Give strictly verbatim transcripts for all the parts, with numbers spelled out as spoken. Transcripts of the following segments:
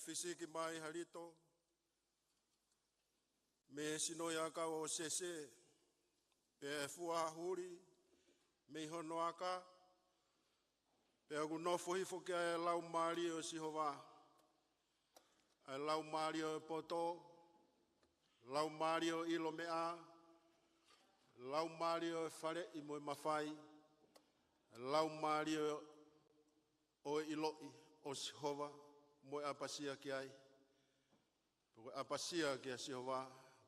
fisiki mai ha lito mei he sino ʻi he ʻakau ʻo Sese, pea fua huli mei hono aka, pea ʻoku nofo hifo ki ai e Laumālie ʻo Sihova, ʻa e Laumālie ʻo e poto, Laumālie ʻo e ʻilo meʻa, Laumālie ʻo e faleʻi mo e mafai, Laumālie ʻo e ʻiloʻi ʻo Sihova mo e ʻapasia ki ai. Pea ko e ʻapasia kia Sihova,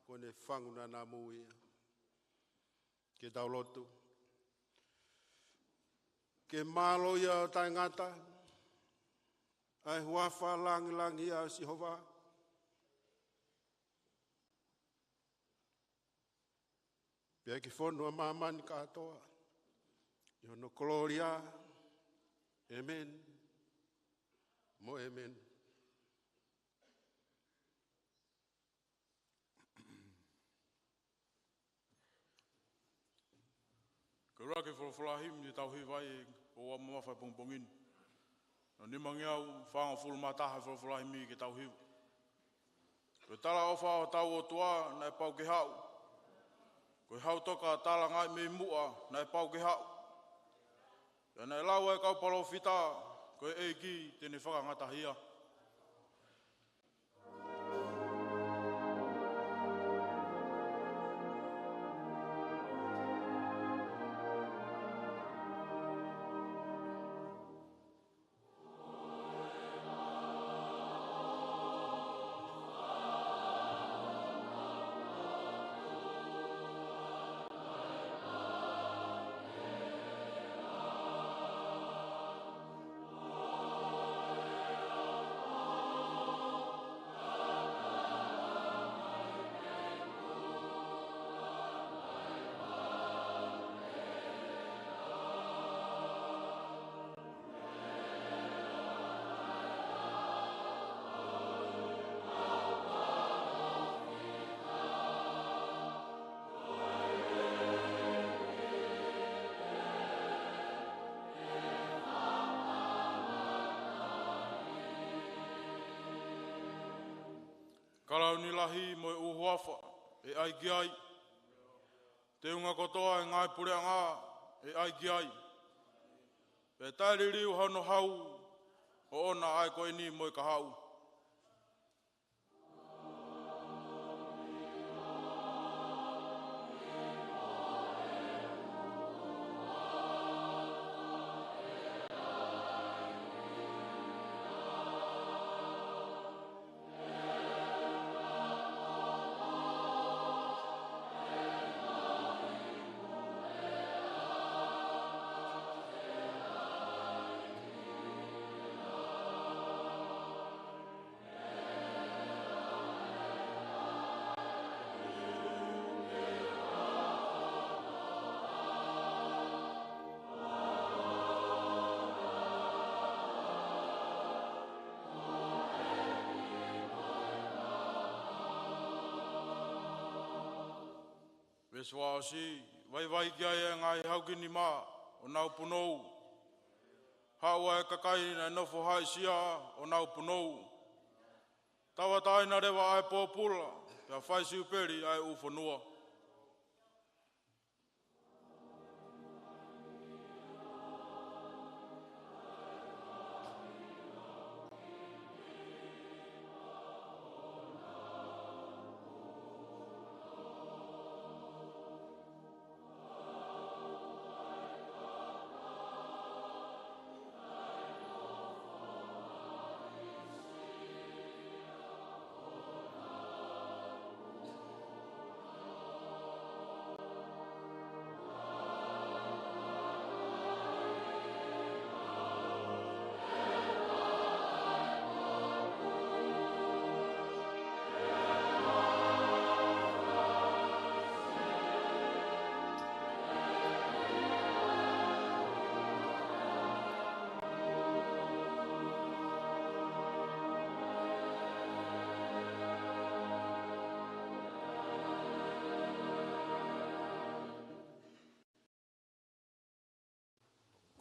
ko ʻene fangu nanamu ia. Ke tau lotu. Ke mālō ia ʻo taʻengata ʻa e huafa langilangi ʻo Sihova, pea ke fonu ʻa māmani kātoa ʻi hono kolōlia. ʻĒmeni mo ʻēmeni. Ko e ʻuluaki folofola himi te tau hiva ai ʻo aʻu mamafa he pongipongi ni. Ko e nimangeau fāngofulu mā taha e folofola himi ke tau hiva. Ko e talaʻofa ʻo hotau ʻOtua naʻe pau ke haʻu. Ko e hau toka talangaʻi mei muʻa naʻe pau ke haʻu. Pea naʻe lau ʻe he kau palōfita, ko e ʻEiki te ne fakangataʻahia. Kalauni lahi mo e ʻū huafa ʻe ʻai ki ai. Teunga kotoa ʻo e ngaahi puleʻanga ʻe ʻai ki ai. Pea taʻeliliu hono hau, ʻoʻona ʻa e ko eni mo e kahaʻu. Veesi fakaʻosi, vaivai ki ai ʻa e ngaahi haukinima ʻo nau punou. Haʻu ʻa e kakai naʻe nofo haʻisia ʻo nau punou. Tauʻatāina leva ʻa e pōpula, pea fai siupeli ʻa e ʻū fonua.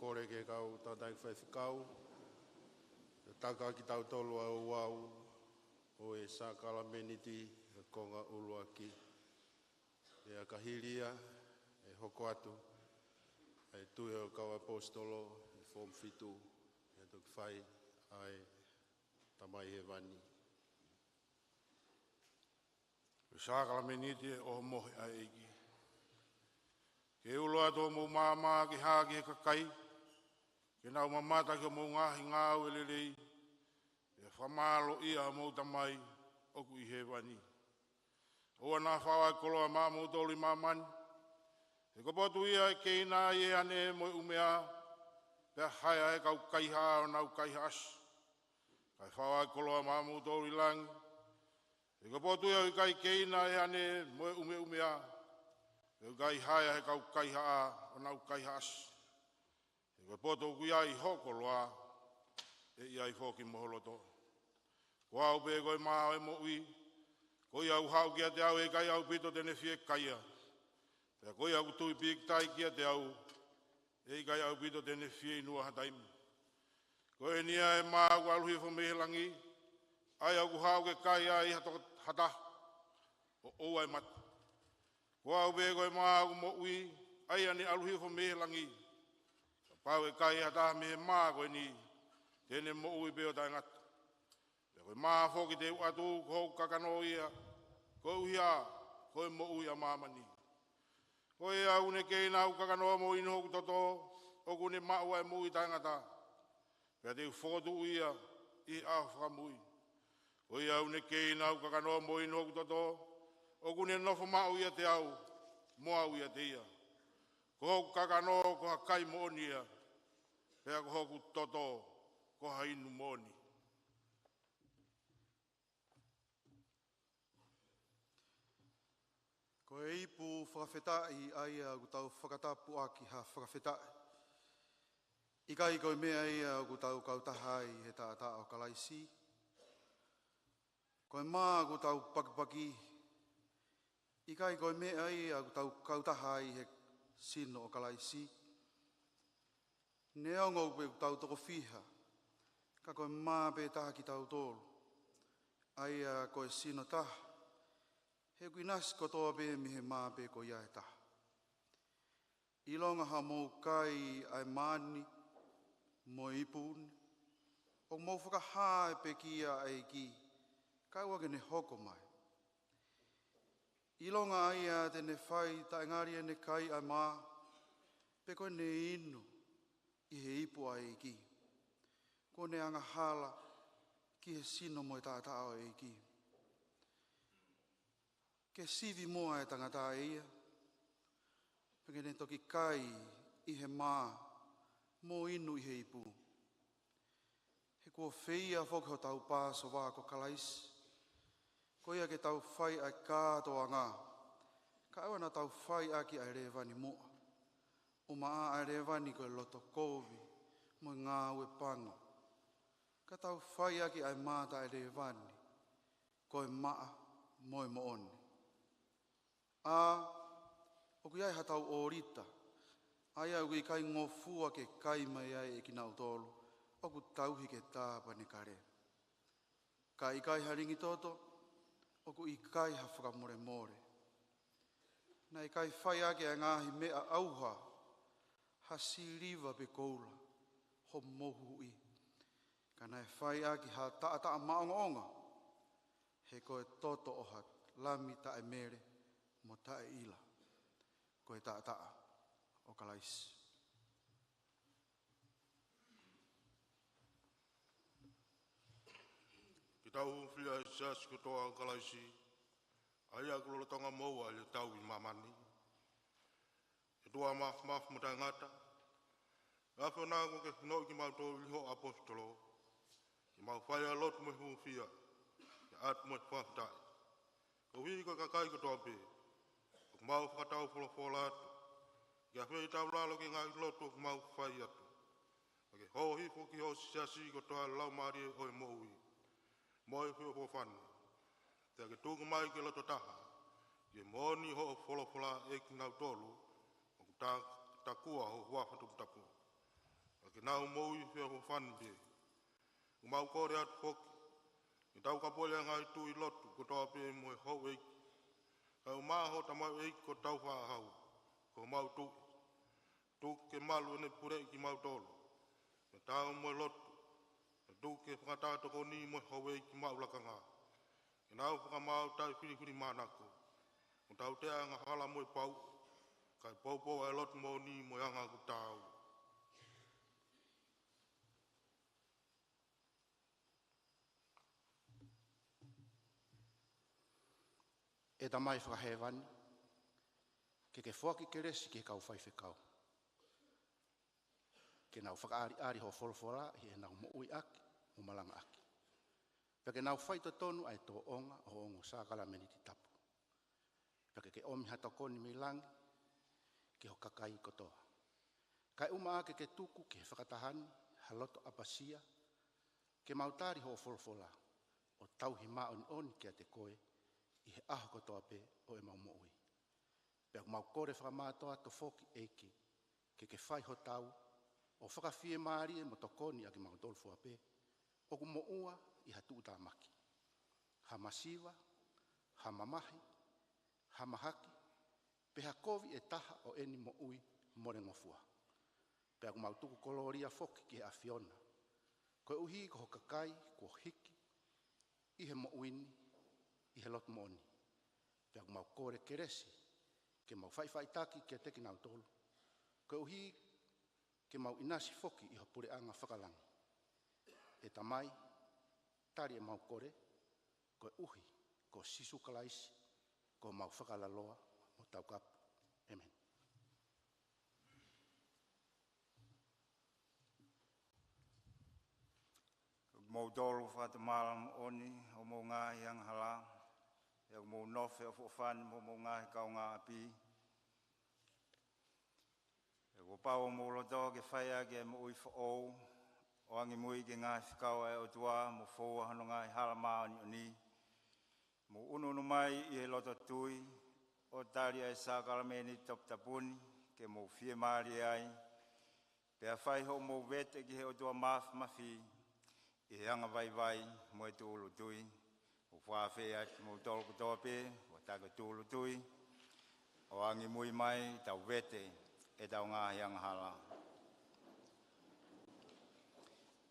Kole ki he kau tangataʻeiki faifekau, ʻo taka kitautolu ʻa e ouau ʻo e sākalameniti ʻo e konga ʻuluaki. Pea ka hili ia ʻe hoko atu ʻa e tui ʻo e kau ʻaposetolo ʻi he foomu fitu, pea toki fai ʻa e Tamai Hēvani. Ko e sākalameniti ʻo e ʻohomohe ʻa e ʻEiki. Ke ulo atu hoʻomou maama ke hā ki he kakai, ke nau mamata ki hoʻomou ngaahi ngāue lelei, pea fakamālōʻia homou Tamai ʻoku ʻi hēvani. ʻOua naʻa fao ʻa e koloa maʻamoutolu ʻi māmani, he ko e potu ia ʻe keina ai ʻe he ane mo e ʻumea, pea haea ʻe he kau kaihaʻa ʻo nau kaihaʻasi. Kae fao ʻa e koloa maʻamoutolu ʻi langi, he ko e potu ia ʻoku ʻikai keina ʻe he ane mo e ʻumeʻumea, pea ʻoku ʻikai haea ʻe he kau kaihaʻa ʻo nau kaihaʻasi. He ko e potu ʻoku ʻi ai hoʻo koloa, ʻe ʻi ai foki mo ho loto. Ko au pē ko e mā ʻo e moʻui, ko ia ʻoku haʻu kiate au ʻe ʻikai ʻaupito te ne fiekaia. Pea ko ia ʻoku tui pīkitai kiate au, ʻe ʻikai ʻaupito te ne fieinua ha taimi. Ko eni ʻa e mā ʻoku ʻalu hifo mei he langi, ʻa ia ʻoku haʻu ke kai ai ha to-, ha taha, ʻo ʻoua ʻe mate. Ko au pē ko e mā ʻoku moʻui, ʻa ia ne ʻalu hifo mei he langi. Kapau ʻe kai ha taha mei he mā ko eni, te ne moʻui pē ʻo taʻengata. Pea ko e mā foki te u ʻoatu, ko hoku kakano ia, koeʻuhi ko e moʻui ʻa māmani. Ko ia ʻoku ne keina hoku kakano mo inu hoku toto, ʻoku ne maʻu ʻa e moʻui taʻengata. Pea te u fokotuʻu ia ʻi he ʻaho fakamui. Ko ia ʻoku ne keina hoku kakano mo inu hoku toto, ʻoku ne nofo maʻu ʻiate au, mo au ʻiate ia. Ko hoku kakano ko ha kai moʻoni ia, pea ko hoku toto ko ha inu moʻoni. Ko e ipu fakafetaʻi ʻa ia ʻoku tau fakatapu ʻaki ha fakafetaʻi. ʻIkai ko e meʻa ia ʻoku tau kautaha ai he taʻataʻa ʻo Kalaisi. Ko e mā ʻoku tau pakipaki. ʻIkai ko e meʻa ia ʻoku tau kautaha ai he sino ʻo Kalaisi. Neongo pē ʻoku tau toko fiha, ka ko e mā pē taha kitautolu. ʻA ia ko e sino taha, he ʻoku ʻinasi kotoa pē mei he mā pē ko ia ʻe taha. ʻIlonga haʻamou kai ʻa e mā ni mo e ipu ni, ʻoku mou fakahā ʻa e pekia ʻa e ʻEiki, kae ʻoua ke ne hoko mai. ʻIlonga ʻa ia te ne fai taʻengali ʻene kai ʻa e mā, pe ko ʻene inu ʻi he ipu ʻa e ʻEiki, kuo ne angahala ki he sino mo e taʻataʻa ʻo e ʻEiki. Ke sivi muʻa ʻa e tangata ʻe ia, pea ke ne toki kai ʻi he mā, mo inu ʻi he ipu. He kuo feia foki hotau Pāsova ko Kalaisi. Ko ia ke tau fai ʻa e kātoanga, kae ʻoua naʻa tau fai ʻaki ʻa e lēvani muʻa. ʻUmaʻā ʻa e lēvani ko e loto kovi, mo e ngāue pango. Ka tau fai ʻaki ʻa e mā taʻelēvani, ko e maʻa mo e moʻoni. ʻA, ʻoku ʻi ai haʻatau ʻōlita, ʻa ia ʻoku ʻikai ngofua ke kai mai ai ʻe kinautolu ʻoku tauhi ke tāpanekale. Ka ʻikai ha lingi toto, ʻoku ʻikai ha fakamolemole. Naʻe ʻikai fai ʻaki ʻa e ngaahi meʻa ʻauha, ha siliva pe koula, hoʻomou huhuʻi. Ka naʻe fai ʻaki ha taʻataʻa maʻongoʻonga, he ko e toto ʻo ha lami taʻemele mo taʻeʻila, ko e taʻataʻa ʻo Kalaisi. Ke tau hūfia ʻi he siasi kotoa ʻo Kalaisi, ʻa ia ʻoku lolotonga moua ʻi he tau ʻi māmani. ʻE ʻOtua Māfimafi mo Taʻengata, ʻAfiona, kuo ke hinoʻi kimautolu ʻi hoʻo ʻaposetolo, ke mau fai ʻa e lotu mo e hūfia, ke ʻatu mo e fakafetaʻi. Koeʻuhi ko e kakai kotoa pē, ʻoku mau fakataufolofola atu, ke ʻafeitaulalo ki he ngaahi lotu ʻoku mau fai atu. Pea ke hōifua ki hoʻo siasi kotoa ʻa e Laumālie ʻo e moʻui, mo e feʻofoʻofani. Pea ke tuku mai ke loto taha, ke moʻoni hoʻo folofola ʻe kinautolu ʻoku ta-, takua ho huafa toputapu. Pea ke nau moʻui feʻofoʻofani pē. ʻOku mau kole atu foki, ke Tau ka puleʻanga ʻi he tui, lotu kotoa pē mo e houʻeiki, kae ʻumaʻā hoʻo tamaioʻeiki ko Tāufaʻāhau, ko homau Tuʻi. Tuku ke malu ʻene puleʻi kimautolu, pea tau mo e lotu, pea tuku ke fakatātokoni mo e houʻeiki maʻu lakanga, ke nau fakamaau taʻefilifilimānako, mo tautea angahala mo e pau, kae poupou ʻa e lotu moʻoni mo e anga ʻoku taau. ʻE Tamai fakahēvani, ke ke foaki kelesi ki he kau faifekau, ke nau fakaʻaliʻali hoʻo folofola ʻi heʻenau moʻuiʻaki mo malangaʻaki, pea ke nau faitotonu ʻa e tōʻonga ʻo ho ongo sākalameniti tapu. Pea ke ke ʻomi ha tokoni mei langi ki ho kakai kotoa. Kae ʻumaʻā ke ke tuku ki he fakataha ni ha loto ʻapasia, ke mau tali hoʻo folofola, ʻo tauhi māʻoniʻoni kiate koe ʻi he ʻaho kotoa pē ʻo ʻemau moʻui. Pea ʻoku mau kole fakamātoato foki, ʻEiki, ke ke fai hotau ʻo fakafiemālie mo tokoni ʻa kimautolu fua pē ʻoku moʻua ʻi ha tuʻutāmaki, ha masiva, ha mamahi, ha mahaki, pe ha kovi ʻe taha ʻo ʻeni moʻui molengofua. Pea ʻoku mau tuku kolōlia foki ki he ʻAfiona, koeʻuhi ko ho kakai kuo hiki ʻi he moʻui ni ʻi he lotu moʻoni. Pea ʻoku mau kole kelesi ke mau faʻifaʻitaki kiate kinautolu, koeʻuhi ke mau ʻinasi foki ʻi ho puleʻanga fakalangi. ʻE Tamai, tali ʻemau kole, koeʻuhi ko Sīsū Kalaisi, ko homau Fakalaloa mo Taukapo. ʻĒmeni. Mou tolu fakatomala moʻoni homou ngaahi angahala, ʻoku mou nofo ʻofoʻofani mo homou ngaahi kaungāʻapi. ʻOku pau homou loto ke fai ʻaki e moʻui foʻou, ʻo angimui ki he ngaahi fekau ʻa e ʻOtua, mo foua hono ngaahi hala māʻoniʻoni. Mou ʻunuʻunu mai ʻi he loto tui, ʻo tali ʻa e sākalamēniti toputapu ni, ke mou fiemālie ai, pea fai hoʻomou vete ki he ʻOtua Māfimafi, ʻi he angavaivai mo e tūʻulutui. ʻOku ou fakaafeʻi atu kimoutolu kotoa pē, ʻo taki tūʻulutui, ʻo angimui mai, tau vete ʻetau ngaahi angahala.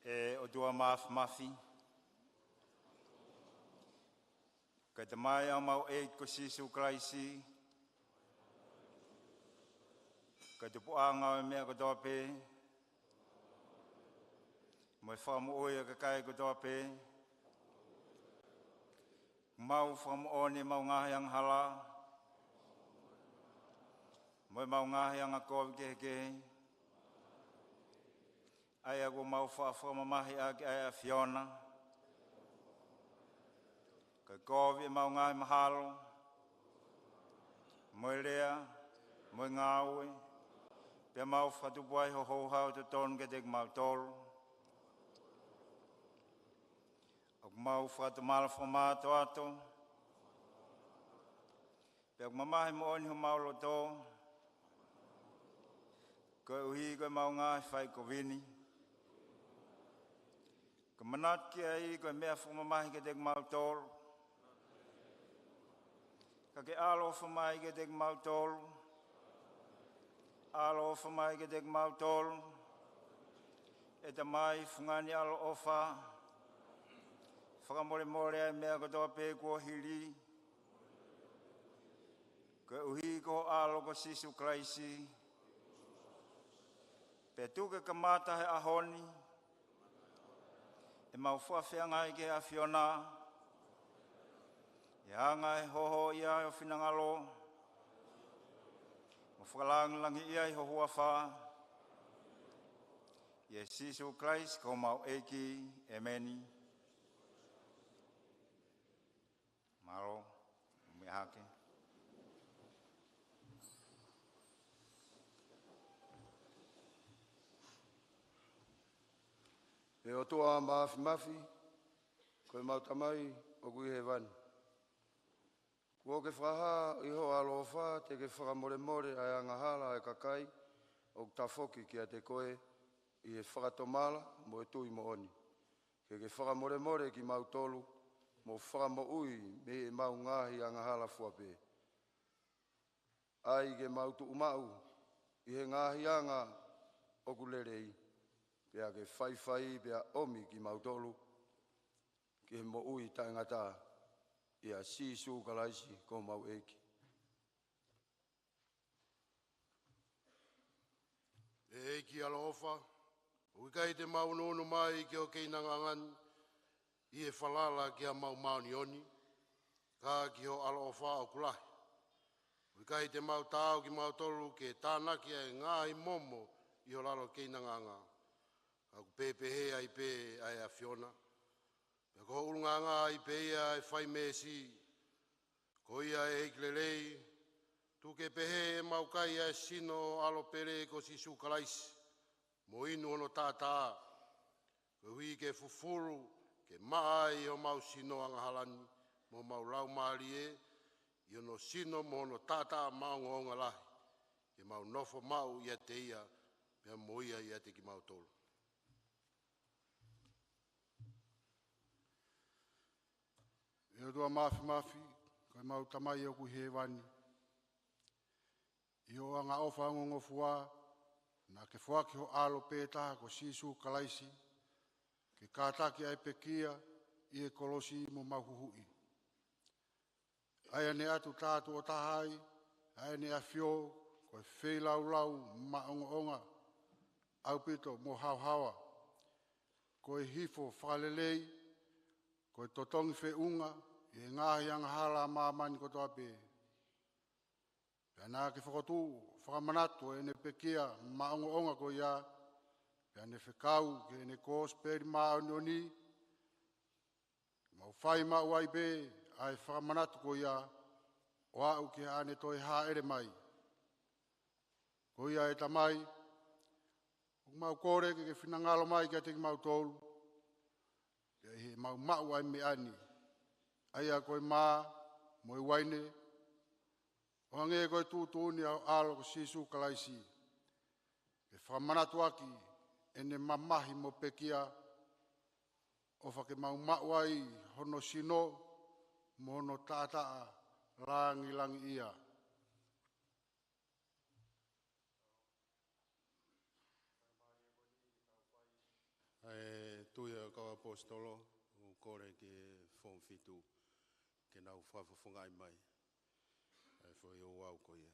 ʻE ʻOtua Māfimafi, ko e Tamai ʻa homau ʻEiki ko Sīsū Kalaisi, ko e tupuʻanga ʻo e meʻa kotoa pē, mo e fakamoʻui ʻo e kakai kotoa pē, mau fakamoʻoni ʻemau ngaahi angahala, mo ʻemau ngaahi angakovi kehekehe, ʻa ia kuo mau faʻa fakamamahi ʻaki ʻa e ʻAfiona. Ko e kovi ʻemau ngaahi mahalo, mo e lea, mo e ngāue, pea mau fakatupu ai ho houhau totonu kiate kimautolu. ʻOku mau fakatomala fakamātoato, pea ʻoku mamahi moʻoni homau loto, koeʻuhi ko ʻemau ngaahi faikovi ni. Ko e manatu ki ai ko e meʻa fakamamahi kiate kimautolu. Ka ke ʻaloʻofa mai kiate kimautolu. ʻAloʻofa mai kiate kimautolu. ʻE Tamai fungani ʻaloʻofa, fakamolemole ʻa e meʻa kotoa pē kuo hili, koeʻuhi ko ho ʻAlo ko Sīsū Kalaisi. Pea tuku ke kamata he ʻaho ni ʻemau fakafeangai ki he ʻAfiona, ʻi he anga ʻe hoho ia ʻo finangalo, mo fakalangilangiʻia ʻi ho huafa, ʻia Sīsū Kalaisi ko homau ʻEiki. ʻĒmeni. Mālō, mou meʻa hake. ʻE ʻOtua Māfimafi, ko ʻemau Tamai ʻoku ʻi hēvani, kuo ke fakahā ʻi ho ʻaloʻofa te ke fakamolemole ʻa e angahala ʻa e kakai ʻoku tafoki kiate koe ʻi he fakatomala mo e tui moʻoni. Ke ke fakamolemole kimautolu, mo fakamoʻui mei heʻemau ngaahi angahala fua pē. ʻAi ke mau tuʻu maʻu ʻi he ngaahi anga ʻoku lelei, pea ke faifai pea ʻomi kimautolu ki he moʻui taʻengata, ʻia Sīsū Kalaisi ko homau ʻEiki. ʻE ʻEiki ʻaloʻofa, ʻoku ʻikai te mau unuunu mai ki ho keinanga ni ʻi he falala ki haʻamau māʻoniʻoni, ka ki ho ʻaloʻofa ʻoku lahi. ʻOku ʻikai te mau taau kimautolu ke tānaki ʻa e ngaahi momo ʻi ho lalo keinanga, ka ʻoku pehē ai pē ʻa e ʻAfiona. Pea ko ho ʻulungaanga ai pē ia ʻe fai meesi. Ko ia, ʻe ʻEiki lelei, tuku ke pehē ʻemau kai ʻa e sino ʻo ho ʻAlo pele ko Sīsū Kalaisi, mo inu hono taʻataʻa, koeʻuhi ke fufulu, ke maʻa ai homau sino angahala ni, mo homau laumālie, ʻi hono sino mo hono taʻataʻa maʻongoʻonga lahi, ke mau nofo maʻu ʻiate ia, pea mo ia ʻiate kimautolu. ʻE ʻOtua Māfimafi, ko ʻemau Tamai ʻoku ʻi hēvani, ʻi hoʻo angaʻofa ongongofua, naʻa ke foaki ho ʻAlo pē taha ko Sīsū Kalaisi, ke kātaki ʻa e pekia ʻi he kolosi mo mau huhuʻi. ʻA ia naʻe ʻatu tā tuʻo taha ai ʻa ʻEne ʻAfio, ko e feilaulau maʻongoʻonga ʻaupito mo haohaoa, ko e hifo fakalelei, ko e totongi feʻunga ʻi he ngaahi angahala ʻa māmani kotoa pē. Pea naʻa ke fokotuʻu fakamanatu ʻa ʻEne pekia maʻongoʻonga ko ia, pea ne fekau ki heʻene kosipeli māʻoniʻoni, mau fai maʻu ai pē ʻa e fakamanatu ko ia, ʻo aʻu ki haʻane toe hāʻele mai. Ko ia, ʻe Tamai, ʻoku mau kole ke ke finangalo mai kiate kimautolu, pea ʻi heʻemau maʻu ʻa e meʻa ni, ʻa ia ko e mā mo e uaine, ʻo hangē ko e tuʻutuʻuni ʻa ho ʻAlo ko Sīsū Kalaisi, ke fakamanatu ʻaki ʻene mamahi mo pekia, ʻofa ke mau maʻu ai hono sino mo hono taʻataʻa langilangiʻia. ʻA e tui ʻa e kau ʻaposetolo, ʻoku kole ki he Foomu Fitu ke nau fakafofongaʻi mai ʻa e foʻi ouau ko ia.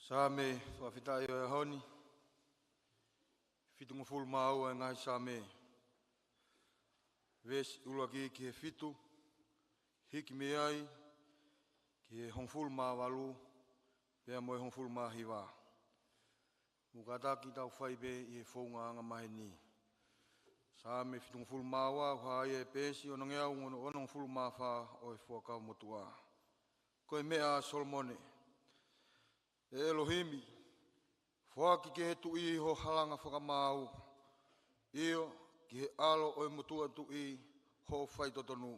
Saame fakafetaʻi ʻo e ʻaho ni, fitungofulu mā ua ʻo e ngaahi Saame. Veesi ʻuluaki ki he fitu, hiki mei ai ki he hongofulu mā valu, pea mo e hongofulu mā hiva. Mou kātaki tau fai pē ʻi he founga angamaheni. Saame fitungofulu mā ua, ʻoku hā ia ʻi he peesi onongeau onongofulu mā fā ʻo e Fuakava Motuʻa. Ko e meʻa ʻa Solomone. ʻE ʻElohimi, foaki ki he tuʻi ho halanga fakamāu, ʻio, ki he ʻalo ʻo e motuʻa tuʻi hoʻo faitotonu.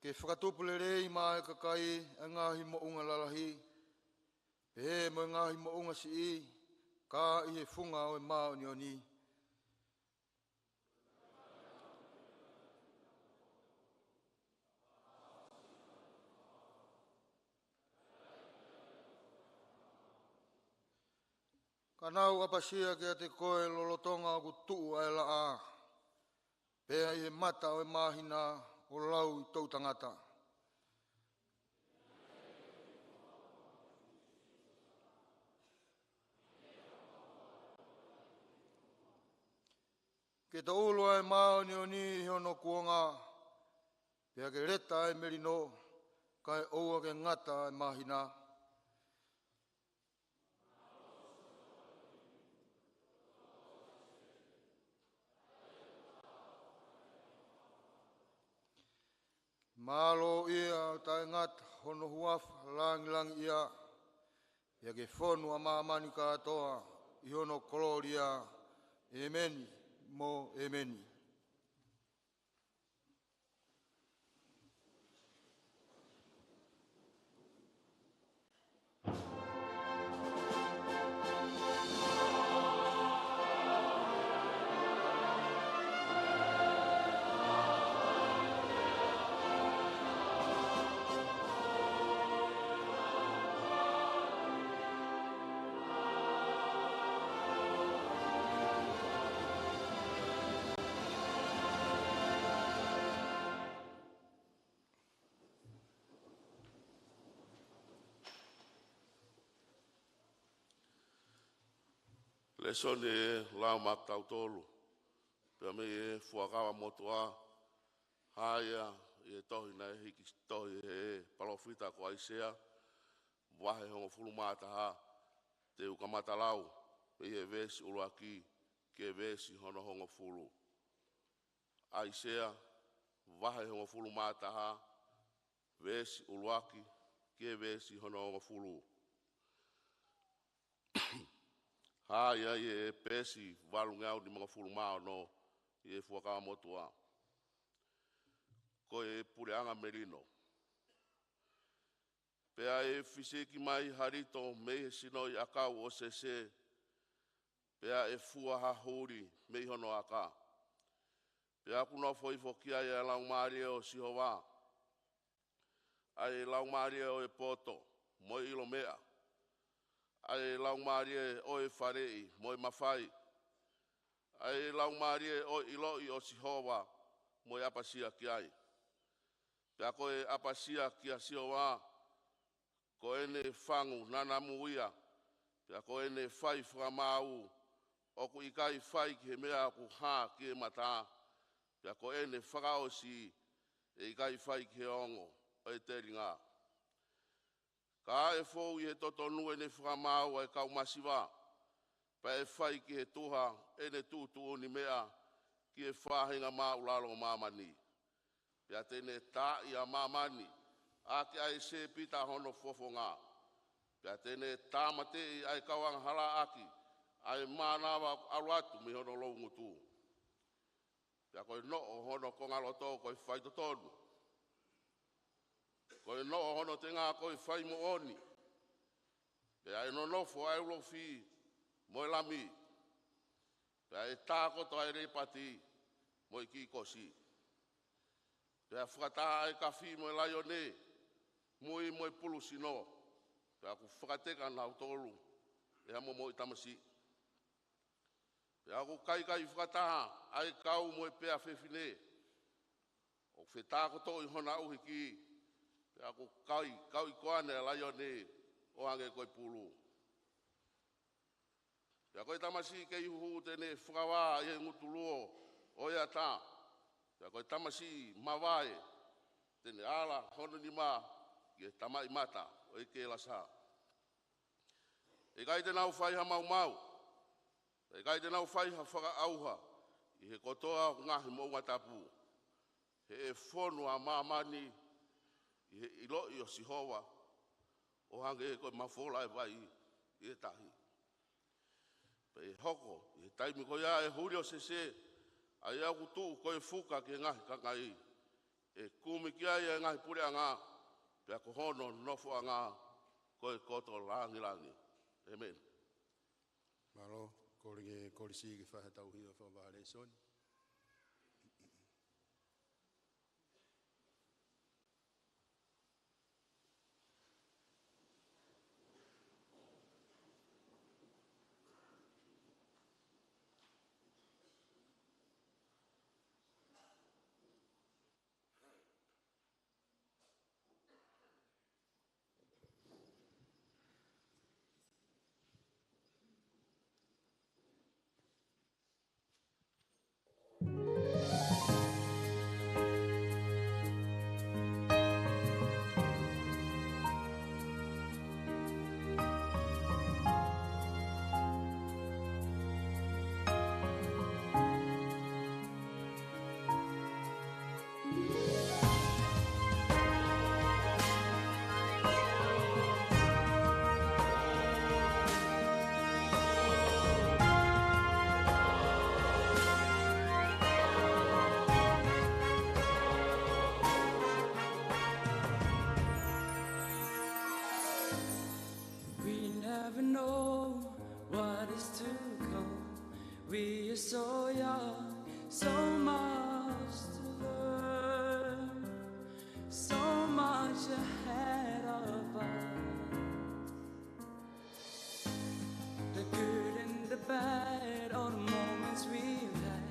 Ke fakatupu lelei maʻa e kakai ʻa e ngaahi moʻunga lalahi, pehē mo e ngaahi moʻunga siʻi, ka ʻi he funga ʻo e māʻoniʻoni. Ka nau ʻapasia kiate koe lolotonga ʻoku tuʻu ʻa e laʻā, pea ʻi he mata ʻo e māhina ʻo lauʻi toʻutangata. Ke toʻulu ʻa e māʻoniʻoni ʻi hono kuonga, pea ke leta ʻa e melino, kae ʻoua ke ngata ʻa e māhina. Mālō ia ʻo taʻengata hono huafa langilangiʻia, pea ke fonu ʻa māmani kātoa ʻi hono kolōlia. ʻEmeni mo ʻemeni. Lēsoni ʻe lau maʻa kitautolu pea mei he Fuakava Motuʻa, hā ia ʻi he tohi naʻe hiki tohi ʻe he palōfita ko ʻAisea, vahe hongofulu mā taha, te u kamata lau mei he veesi ʻuluaki ki he veesi hono hongofulu. ʻAisea, vahe hongofulu mā taha, veesi ʻuluaki ki he veesi hono hongofulu. Hā ia ʻi he peesi valungeau nimangofulu mā ono ʻi he Fuakava Motuʻa. Ko e puleʻanga melino. Pea ʻe fisiki mai ha lito mei he sinoʻi ʻakau ʻo Sese, pea ʻe fua ha huli mei hono aka. Pea ʻoku nofo hifo ki ai ʻa e Laumālie ʻo Sihova, ʻa e Laumālie ʻo e poto mo e ʻilo meʻa, ʻa e Laumālie ʻo e faleʻi mo e mafai, ʻa e Laumālie ʻo e ʻiloʻi ʻo Sihova mo e ʻapasia ki ai. Pea ko e ʻapasia kia Sihova, ko ʻene fangu nanamu ia, pea ko ʻene fai fakamāu ʻoku ʻikai fai ki he meʻa ʻoku hā ki he mata, pea ko ʻene fakaʻosi ʻe ʻikai fai ki he ongo ʻo e telinga. Ka ʻe fou ʻi he totonu ʻene fakamāu ʻa e kau masiva, pea ʻe fai ki he tuha ʻene tuʻutuʻuni meʻa ki he faʻahinga māʻulalo ʻo māmani. Pea te ne taaʻi ʻa māmani ʻaki ʻa e sēpita hono fofonga. Pea te ne tāmateʻi ʻa e kau angahala ʻaki ʻa e mānava ʻoku ʻalu atu mei hono loungutu. Pea ko e noʻo hono kongaloto ko e faitotonu. Ko e noʻo hono tenga ko e faimoʻoni. Pea ʻe nonofo ʻa e ulofi mo e lami. Pea ʻe tākoto ʻa e lēpati mo e kiʻi kosi. Pea fakatā ʻa e kafi mo e laione, mui mo e pulu sino. Pea ʻoku fakateka nautolu ʻe ha momoʻi tamasiʻi. Pea ʻoku kaikai fakataha ʻa e kau mo e pea fefine, ʻoku fetākotoʻi hona ʻuhiki. Pea ʻoku kai, kau ʻi koane ʻa e laione, ʻo hangē ko e pulu. Pea ko e tamasiʻi kei huhu te ne fakavā ʻi he ngutuluo ʻo e ata. Pea ko e tamasiʻi mavae te ne ala hono nima ki he tamaʻimata ʻo e kelasa. ʻE ʻikai te nau fai ha maumau, ʻe ʻikai te nau fai ha fakaʻauha ʻi he kotoa ʻo e ngaahi moʻunga tapu. He ʻe fonu ʻa māmani ʻi he ʻiloʻi ʻo Sihova, ʻo hangē ko e mafola ʻo e vai ʻi he tahi. Pea ʻe hoko ʻi he taimi ko ia ʻa e huli ʻo Sese, ʻa ia ʻoku tuʻu ko e fuka ki he ngaahi kangaʻi. ʻE kumi ki ai ʻa e ngaahi puleʻanga, pea ko hono nofoʻanga ko e koto langilangi. ʻĒmeni. Mālō, kole ki he kolisi ke fai ha tauhi ʻo e fakavaha lēsoni. We never know what is to come. We are so young, so much to learn, so much ahead of us. The good and the bad, all the moments we've had,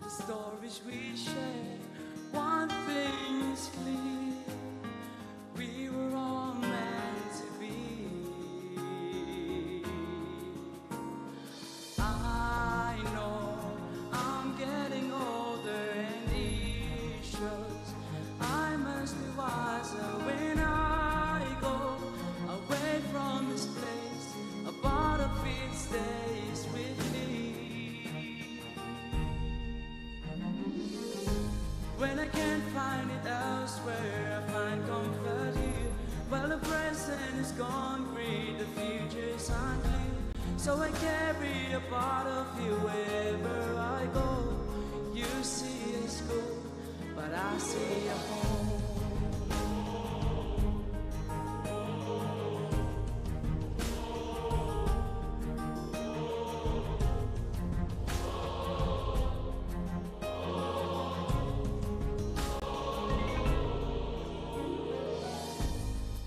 the stories we share. One thing is clear, we were all meant to be. I know I'm getting older and it shows. I must be wiser when I go away from this place. A part of it stays with me. When I can't find it elsewhere, I find comfort here. Well, the present is concrete, the future is unclear. So I carry a part of you wherever I go. You see a school, but I see a home.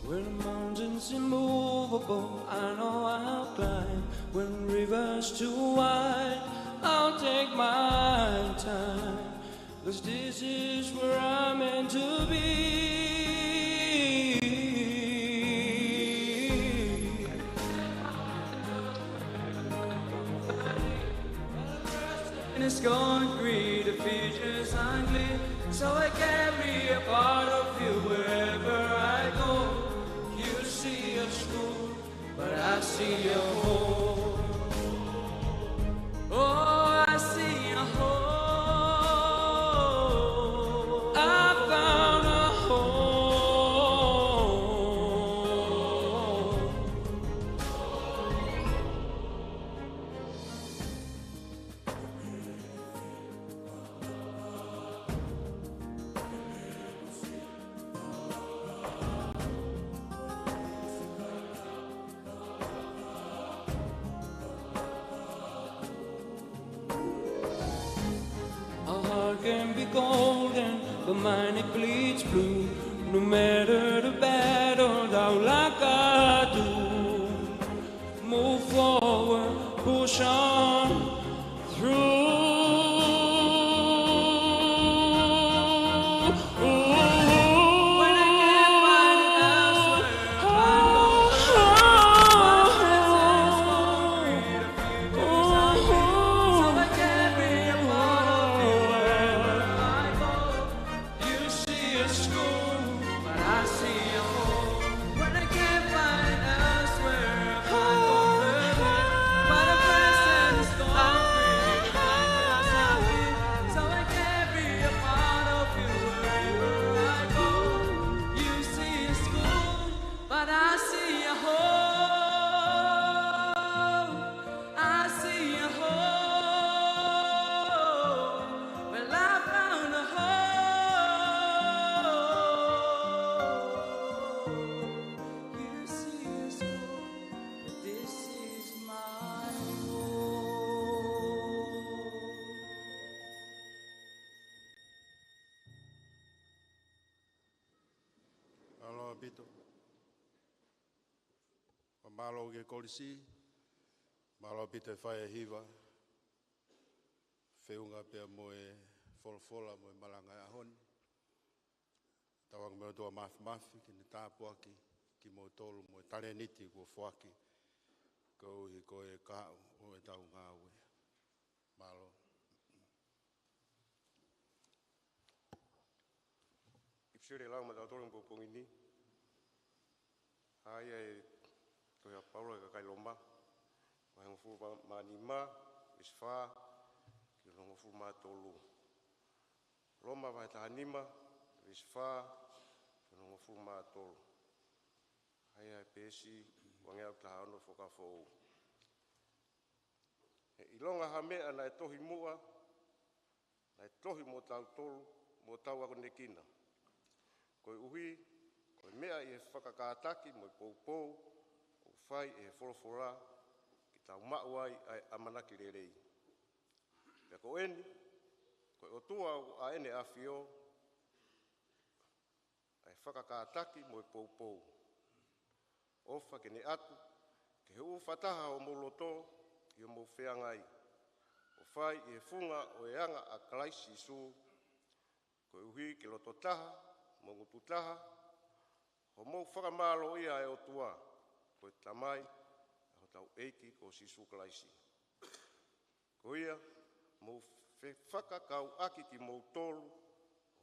When mountains immovable, I know I'll climb. When rivers too wide, I'll take my time. 'Cause this is where I'm meant to be. And it's concrete, the future's unclear. So I carry a part of you wherever I go. You see a school, but I see a home. Oh, I see a home. I found a home. A heart can be golden, but mine it bleeds blue. No matter the battle, thou like I do. Move forward, push on through Pito. Mālō ki he kolisi, mālō ʻaupito e fai e hiva, feʻunga pea mo e folofola mo e malanga ʻo e ʻaho ni. Tauange mo e ʻOtua Māfimafi ke ne tāpuakiʻi kimoutolu mo e talēniti kuo foaki, koeʻuhi ko e kahaʻu ʻo ʻetau ngāue. Mālō. ʻIpiseli lau maʻatautolu he pongipongi ni. ʻA ia ʻe tohi ʻa Paula ki he kakai Loma, vahe hongofulu mā nima, veesi fā ki he hongofulu mā tolu. Loma vahe taha nima, veesi fā ki he hongofulu mā tolu. ʻA ia ʻe peesi ua ngeau taha ono Fuakava Foʻou. He ʻilonga ha meʻa naʻe tohi muʻa, naʻe tohi mo tautolu, mo tau akonekina. Koeʻuhi, ko e meʻa ʻi he fakakātaki mo e poupou, ʻoku fai ʻe he folofola, ke tau maʻu ai ʻa e ʻamanaki lelei. Pea ko eni, ko e ʻOtua ʻoku ʻa ʻene ʻAfio, ʻa e fakakātaki mo e poupou. ʻOfa ke ne ʻatu, ke huʻu fakataha homou loto, ʻi hoʻomou feangai. ʻO fai ʻi he funga ʻo e anga ʻa Kalaisi Sīsū, koeʻuhi ke loto taha, mo ngutu taha, hoʻomou fakamālōʻia ʻa e ʻOtua, ko e Tamai, ʻa hotau ʻEiki ko Sīsū Kalaisi. Ko ia, mou fefakakauʻaki kimoutolu,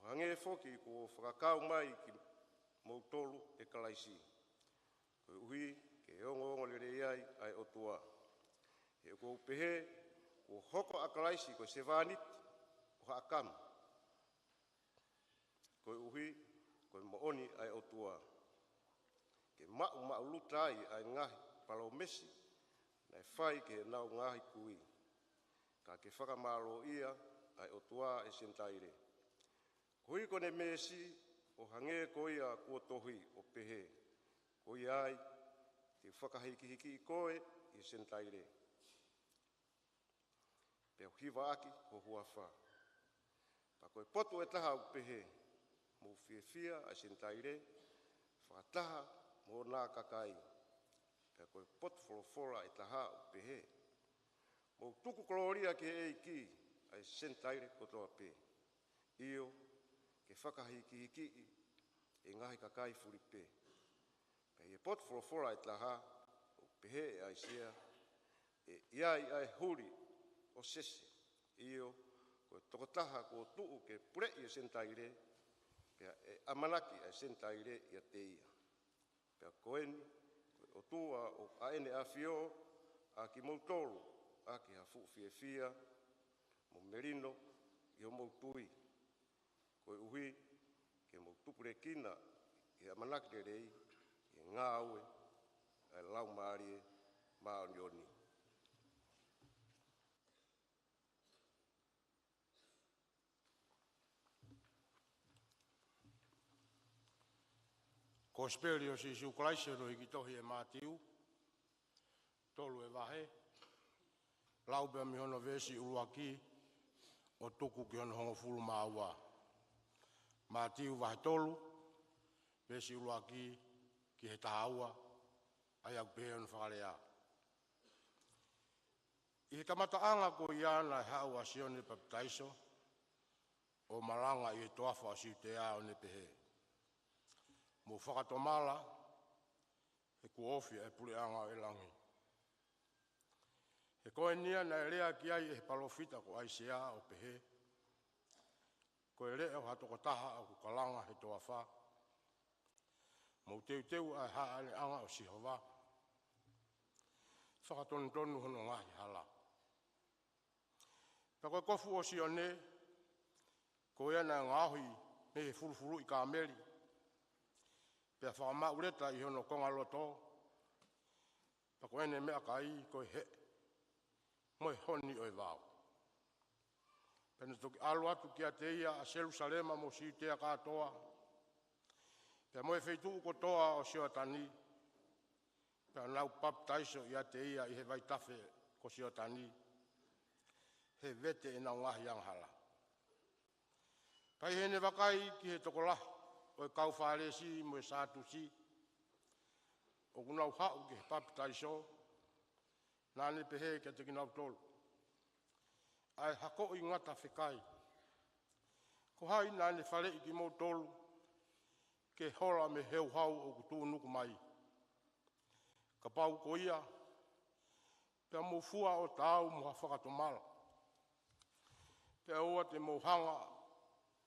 ʻo hangē foki kuo fakakau mai kimoutolu ʻe Kalaisi. Koeʻuhi, ke ongoongolelei ai ʻa e ʻOtua. He ʻoku ou pehē, kuo hoko ʻa Kalaisi ko e sevāniti ʻo Haʻakamu. Koeʻuhi, ko e moʻoni ʻa e ʻOtua. Ke maʻumaʻuluta ai ʻa e ngaahi palōmesi, naʻe fai ki heʻenau ngaahi kui. Ka ke fakamālōʻia ʻa e ʻOtua ʻa e Senitaile. Koeʻuhi ko ʻene meesi ʻo hangē ko ia kuo tohi ʻo pehē. Ko ia ai, te u fakahikihikiʻi koe ʻi he Senitaile. Pea u hivaʻaki ho huafa. Pea ko e potu ʻe taha ʻoku pehē, mou fiefia ʻa e Senitaile, fakataha mo hona kakai. Pea ko e potu folofola ʻe taha ʻoku pehē, mou tuku kolōlia ki he ʻEiki ʻa e Senitaile kotoa pē. ʻIo, ke fakahikihikiʻi ʻa e ngaahi kakai fulipē. Pea ʻi he potu folofola ʻe taha, ʻoku pehē ʻe ʻAisea, ʻe ʻi ai ʻa e huli ʻo Sese. ʻIo, ko e tokotaha kuo tuʻu ke puleʻi ʻa e Senitaile, pea ʻe ʻamanaki ʻa e Senitaile ʻiate ia. Pea ko eni, ko e ʻOtua ʻoku ʻa ʻene ʻAfio, ʻa kimoutolu, ʻaki ha fuʻu fiefia, mo melino, ʻi hoʻomou tui. Koeʻuhi, ke mou tupulekina ʻi he ʻamanaki lelei, ʻi he ngāue ʻa e Laumālie Māʻoniʻoni. Kosipeli ʻo Sīsū Kalaisi hono hiki tohi ʻe Mātiu, tolu e vahe, lau pē mei hono veesi ʻuluaki ʻo tuku ki hono hongofulu mā ua. Mātiu vahe tolu, veesi ʻuluaki ki he taha ua, ʻa ia ʻoku pehē hono fakalea. ʻI he kamataʻanga ko ia naʻe haʻu ʻa Sione Papitaiso, ʻo malanga ʻi he toafa ʻo Siutea ʻo ne pehē, mou fakatomala, he kuo ofi ʻa e puleʻanga ʻo e langi. He ko eni ia naʻe lea ki ai ʻe he palōfita ko ʻAisea ʻo pehē, ko e leʻo ha tokotaha ʻoku kalanga he toafa, mou teuteu ʻa e haʻaneʻanga ʻo Sihova, fakatonutonu hono ngaahi hala. Pea ko e kofu ʻo Sione, ko ia naʻe ngaohi mei he fulufuluʻi kāmeli, pea fakamaʻu leta ʻi hono konga loto, pea ko ʻene meʻakai ko e heʻe, mo e honi ʻo e vao. Pea ne toki ʻalu atu kiate ia ʻa Selusalema mo Siutea kātoa, pea mo e feituʻu kotoa ʻo Sioatani, pea nau papitaiso ʻiate ia ʻi he vaitafe ko Sioatani, he vete ʻenau ngaahi angahala. Pea ʻi heʻene vakai ki he tokolahi, ʻo e kau Fālesi mo e Sātusi, ʻoku nau haʻu ki he papitaiso, naʻa ne pehē kiate kinautolu, ʻa e hakoʻi ngata fekai, ko hai naʻa ne faleʻi kimoutolu ke hola mei he houhau ʻoku tuʻunuku mai? Kapau ko ia, pea mou fua ʻo taau mo ha fakatomala. Pea ʻoua te mou hanga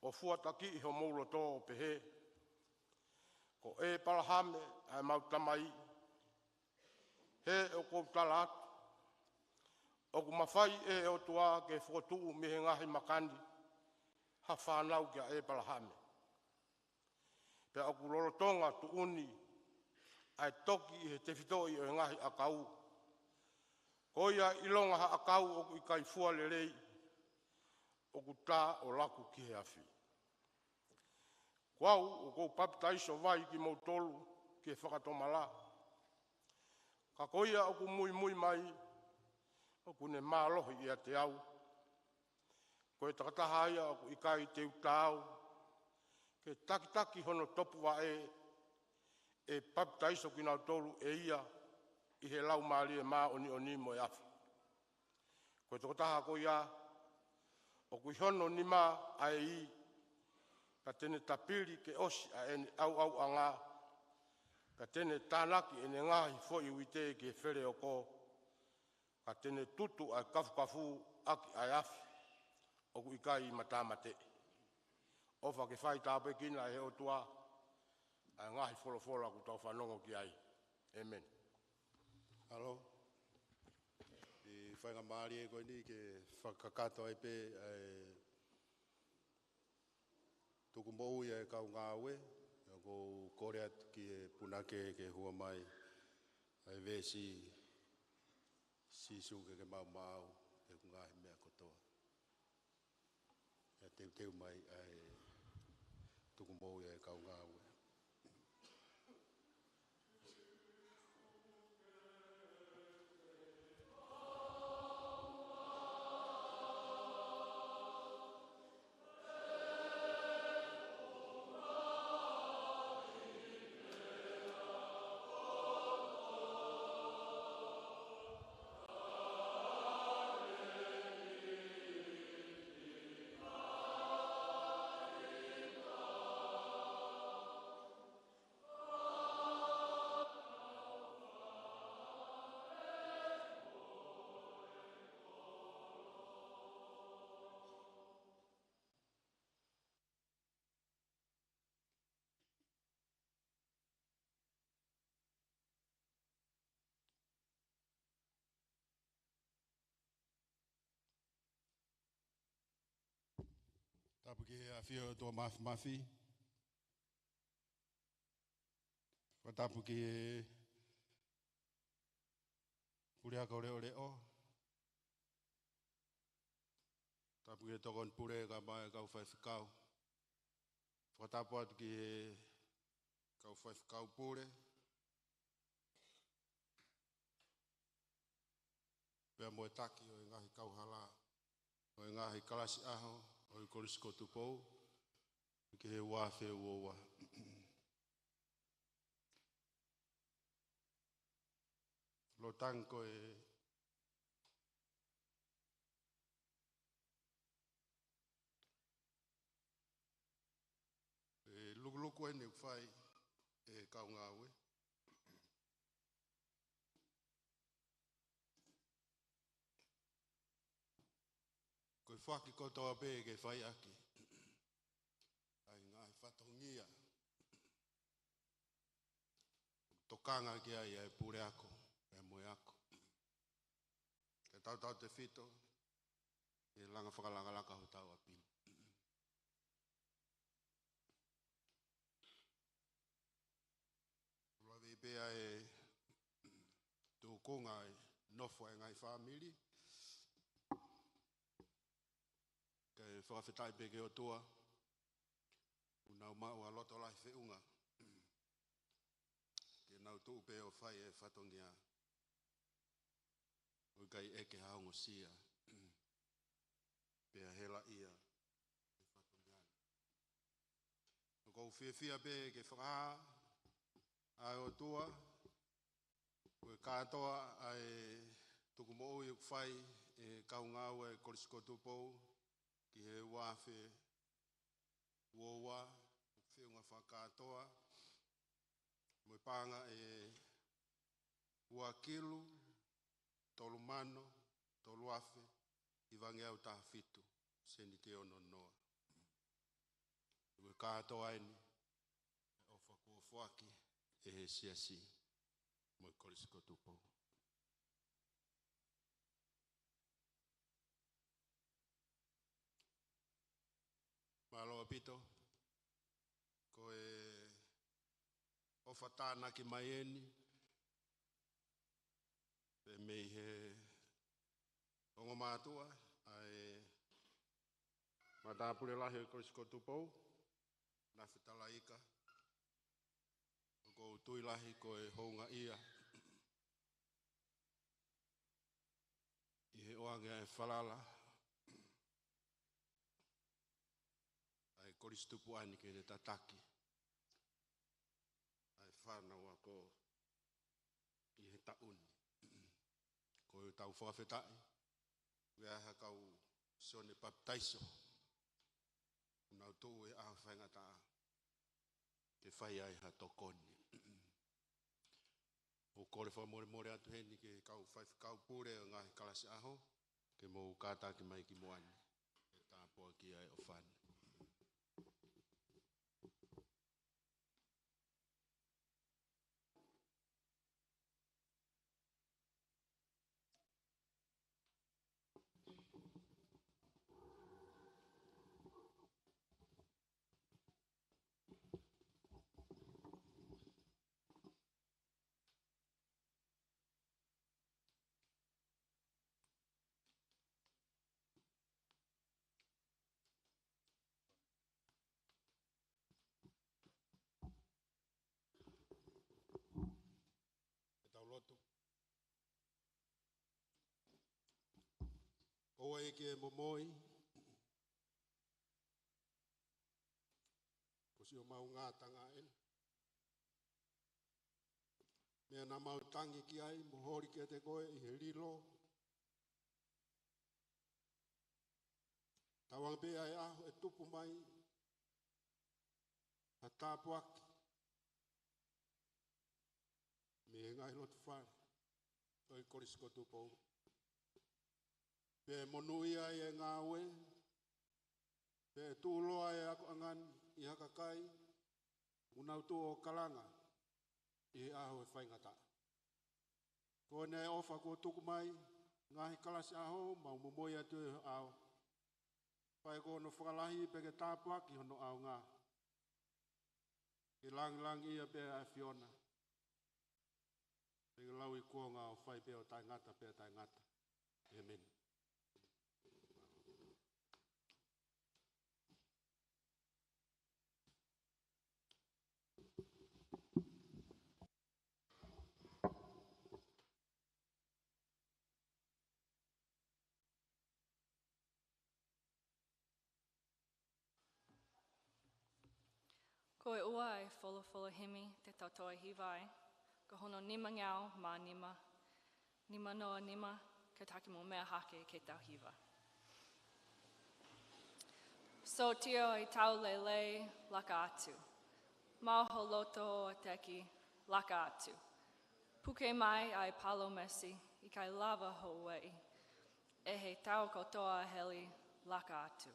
ʻo fuatakiʻi homou loto ʻo pehē, ko ʻĒpalahame ʻa ʻemau tamai. He ʻoku ou tala atu, ʻoku mafai ʻe he ʻOtua ke fokotuʻu mei he ngaahi maka ni ha fānau kia ʻĒpalahame. Pea ʻoku lolotonga tuʻuni ʻa e toki ʻi he tefitoʻi ʻo e ngaahi ʻakau. Ko ia ʻilonga ha ʻakau ʻoku ʻikai fua lelei, ʻoku tā ʻo laku ki he afi. Ko au ʻoku ou papitaiso vai kimoutolu ki he fakatomala. Ka ko ia ʻoku muimui mai, ʻoku ne mālohi ʻiate au. Ko e takataha ia ʻoku ʻikai te u taau ke takitaki hono topuvaʻe, ʻe papitaiso kinautolu ʻe ia ʻi he Laumālie Māʻoniʻoni mo e afi. Ko e tokotaha ko ia, ʻoku ʻi hono nima ʻa e ī, ka te ne tapili ke ʻosi ʻa ʻene ʻauʻauʻanga, ka te ne tānaki ʻene ngaahi foʻi uite ki he feleoko, ka te ne tutu ʻa e kafukafu ʻaki ʻa e afi ʻoku ʻikai matāmateʻi. ʻOfa ke fai tāpuekina ʻe he ʻOtua ʻa e ngaahi folofola ʻoku tau fanongo ki ai. ʻĒmeni. Alo. ʻI he faingamālie ko eni ke fakakakato ai pē ʻa e tuku moʻui ʻa e kau ngāue, ʻoku ou kole atu ki he punake ke hua mai ʻa e veesi, Sīsū ke ke maumau ʻi heʻeku ngaahi meʻa kotoa. ʻE teuteu mai ʻa e tuku moʻui ʻa e kau ngāue. Tapu ki he ʻafio ʻa e ʻOtua Māfimafi. Fakatapu ki he Puleako Leʻoleʻo. Tapu ki he Tokoni Pule kae ʻumaʻā e kau faifekau. Fakatapu atu ki he kau faifekau pule, pea mo e taki ʻo e ngaahi kauhala ʻo e ngaahi kalasi ʻaho ʻo e Kolisi ko Tupou, ki he ua afe ua ua. Lolotonga ko e, e lukuluku eni ʻoku fai ʻe he kau ngāue. Ko e foaki kotoa pē ke fai ʻaki ʻa e ngaahi fatongia ʻoku tokanga ki ai ʻa e puleako, pea mo e ako. Ke tautautefito, ke langa fakalakalaka hotau ʻapi ni. Lave pē ʻa e tūkunga ʻa e nofo ʻa e ngaahi fāmili. Kae fakafetaʻi pē ki he ʻOtua, ʻoku nau maʻu ʻa e loto lahi feʻunga ke nau tuʻu pē ʻo fai e fatongia ʻo ʻikai ʻeke ha ongosia, pea helaʻia e fatongia ni. ʻO ʻOku ou fiefia pē ke fakahā ʻa e ʻOtua, ko e kātoa ʻa e tukumoʻui ʻoku fai ʻe he kau ngāue ʻa e Kolisi ko Tupou ki he ua afe ua ua, feʻunga fakakātoa, mo e paʻanga ʻe ua kilu, tolu mano, tolu afe, hivangeau taha fitu, sēniti ʻe ono noa. Ko e kātoa eni, ʻofa kuo foaki ʻe he Siasi mo e Kolisi ko Tupou. Mālō ʻaupito, ko e ʻofa tānaki mai eni, pē mei he ongo mātuʻa, ʻa e matāpule lahi ʻo e Kolisi ko Tupou, Nafe Talaika, ʻoku ou tui lahi ko e houngaʻia ʻi he ʻoange ʻa e falala ʻa e Kolisi Tupuʻa ni ke ne tataki ʻa e fānau ako ʻi he taʻu ni. Ko ʻetau fakafetaʻi, ʻoku ʻi ai ha kau Sione Papitaiso ʻoku nau tuʻu he ʻaho faingataʻa ke fai ai ha tokoni. ʻOku ou kole fakamolemole atu heni ki he kau faifekau pule ʻo e ngaahi kalasi ʻaho, ke mou kātaki mai ki muʻa ni, ke tāpuakiʻi ʻa e ʻofa ni. Ke tau lotu. ʻOua ʻe ke momoi, ko siʻomau ngataʻanga eni. Meʻa naʻa mau tangi ki ai, mo holi kiate koe ʻi he lilo. Tauange pē ʻa e ʻaho ʻe tupu mai ha tāpuaki mei he ngaahi loto fale ʻo e Kolisi ko Tupou. Pea monūʻia ai e ngāue, pea tuʻuloa e akoʻanga ni ʻi ha kakai ʻoku nau tuʻu ʻo kalanga ʻi he ʻaho ʻe faingataʻa. Ko ʻene ʻofa kuo tuku mai, ngaahi kalasi ʻaho, mau momoi atu ʻi ho ʻao. Fai ko hono fakalahi pea ke tāpuakiʻi hono ʻaonga. Ke langilangiʻia pē ʻa e ʻAfiona. Pea ke lauikuonga ʻo fai pē ʻo taʻengata pea taʻengata. ʻĒmeni. Ko e ua ʻa e folofola himi te tau toe hiva ai, ko hono nimangeau mā nima, nima noa nima, ke taki mo meʻa hake ke tau hiva. Sōtia ʻi tau lelei laka atu. Maʻu ho loto ʻo teki laka atu. Puke mai ʻa e palōmesi ʻikai lava hoʻo ueʻi. ʻE he tau kotoa heli laka atu.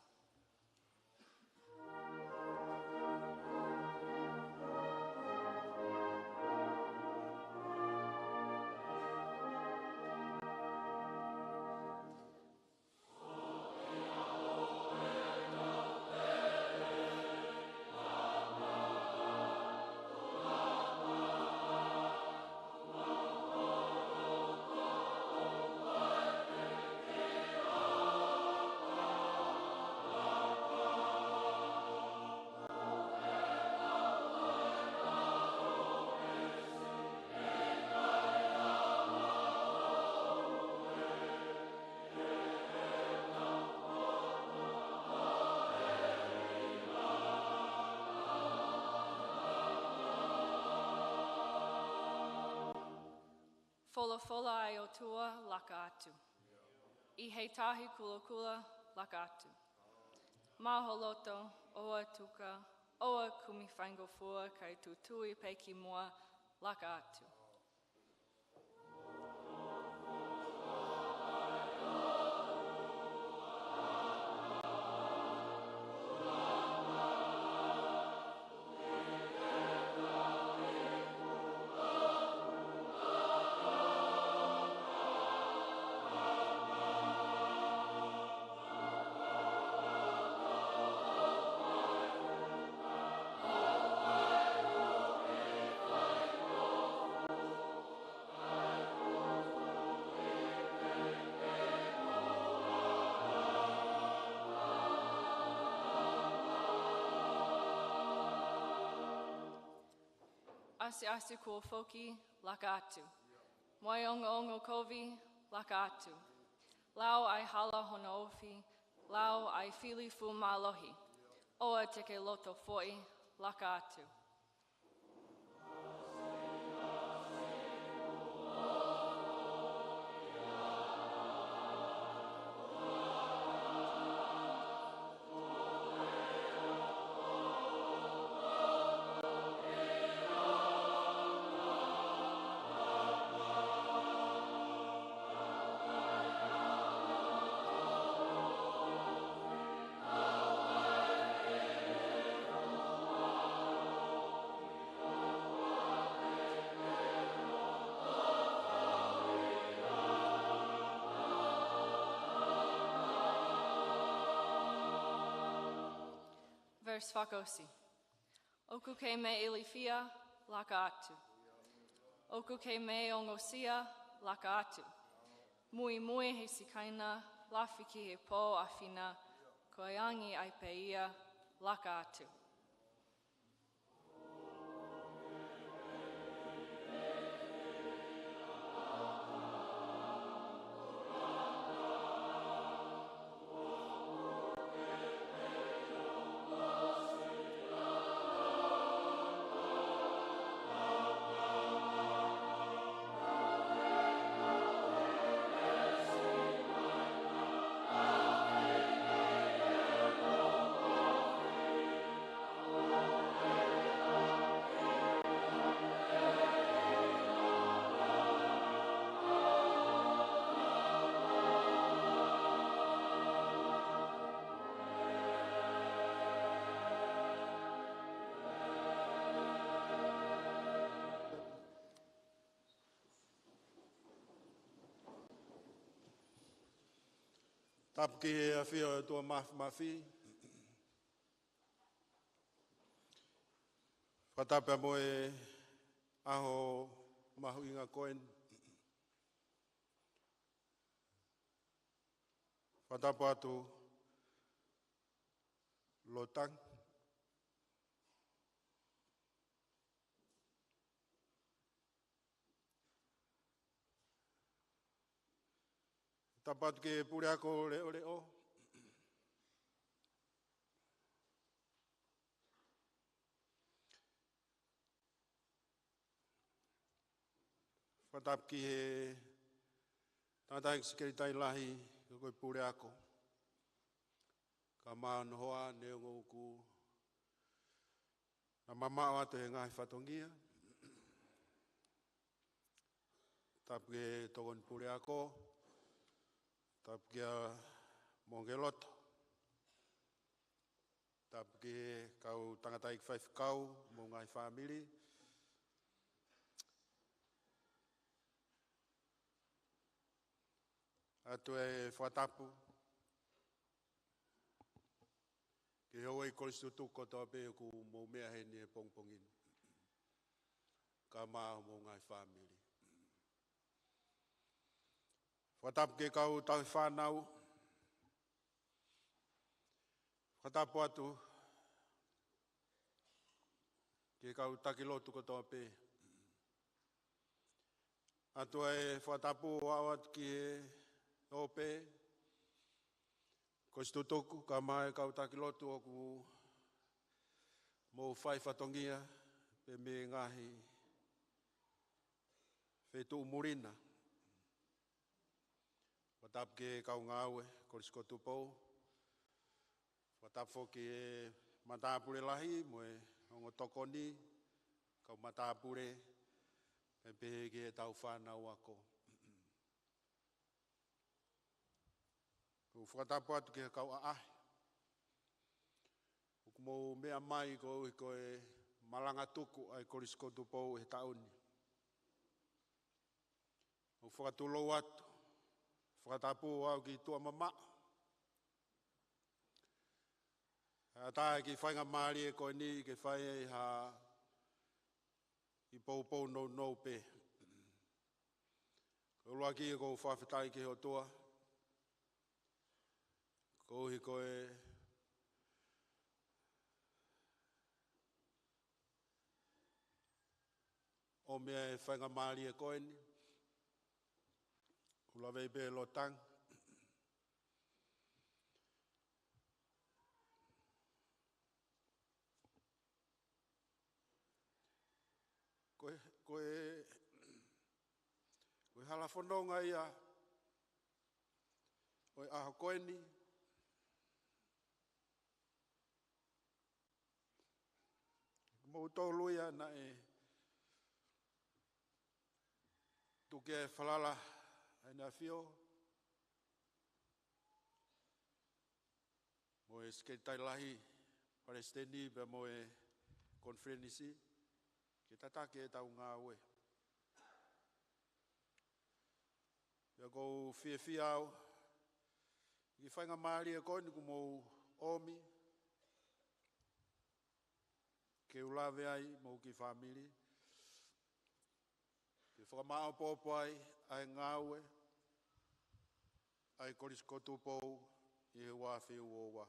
Folofola ʻa e ʻOtua, laka atu. ʻI he tahi kulokula, laka atu. Maʻu ho loto, ʻoua tuka, ʻoua kumi faingofua kae tuʻutuʻu pē ki muʻa, laka atu. ʻAsiʻasi kuo foki, laka atu. Mo e ongoongo kovi, laka atu. Lau ʻa e hala hono ofi, lau ʻa e fili fuʻu mālohi. ʻOua te ke loto foʻi, laka atu. Verse fakaʻosi. ʻOku ke mei ilifia, laka atu. ʻOku ke mei ongosia, laka atu. Muimui he Sikaina, lafi ki he pō ʻa Fina, ko e angi ai pē ia, laka atu. Tapu ki he ʻafio ʻa e ʻOtua Māfimafi. Fakatapu mo e ʻaho mahuʻinga ko eni. Fakatapu atu Lotang. Tapu atu ki he Puleako Leʻoleʻo. Fakatapu ki he tangataʻeiki Sekelitali Lahi, ko e Puleako. Kae ʻumaʻā hono hoa, neongo ʻoku na mamaʻo atu he ngaahi fatongia. Tapu ki he Tokoni Puleako. Tapu kia Mongeloto. Tapu ki he kau tangataʻeiki faifekau mo e ngaahi fāmili. ʻOatu e fakatapu ki he houʻeiki kolisi tutuku kotoa pē ʻoku mou meʻa heni he pongipongi ni, kae ʻumaʻā homou ngaahi fāmili. Fakatapu ki he kau tauhi fānau. Fakatapu atu ki he kau taki lotu kotoa pē. ʻOatu e fakatapu ʻoatu ki he ope, kolisi tutuku, kae ʻumaʻā e kau taki lotu ʻoku mou fai fatongia pē mei he ngaahi feituʻu muli na. Fakatapu ki he kau ngāue Kolisi ko Tupou. Fakatapu foki ki he matāpule lahi mo e ongo tokoni, kau matāpule, pea pehē ki heʻetau fānau ako. ʻOku fakatapu atu ki he kau ʻaʻahi ʻoku mou meʻa mai koeʻuhi ko e malanga tuku ʻa e Kolisi ko Tupou he taʻu ni. ʻOku fakatulou atu, fakatapu au ki tuʻa mamaʻo. ʻAtā e kiʻi faingamālie ko eni ke fai ai ha kiʻi poupou nounou pē. Ko e ʻuluaki, ʻoku ou fakafetaʻi ki he ʻOtua koeʻuhi ko e ʻomi e faingamālie ko eni. ʻOku ou lave pē lotangi. Ko e, ko e, ko e hala fononga ia ʻo e ʻaho ko eni. Kimoutolu ia naʻe tuku e falala ʻa ʻEne ʻAfio mo e Sekelitali Lahi, Palesiteni pea mo e Konifelenisi, ke tataki ʻetau ngāue. Pea ʻoku ou fiefia au ki he faingamālie ko eni kuo mou ʻomi ke u lave ai mo e kiʻi fāmili, ke fakamaʻopoʻopo ai ʻa e ngāue ʻa e Kolisi ko Tupou ʻi he ua afe ua ua.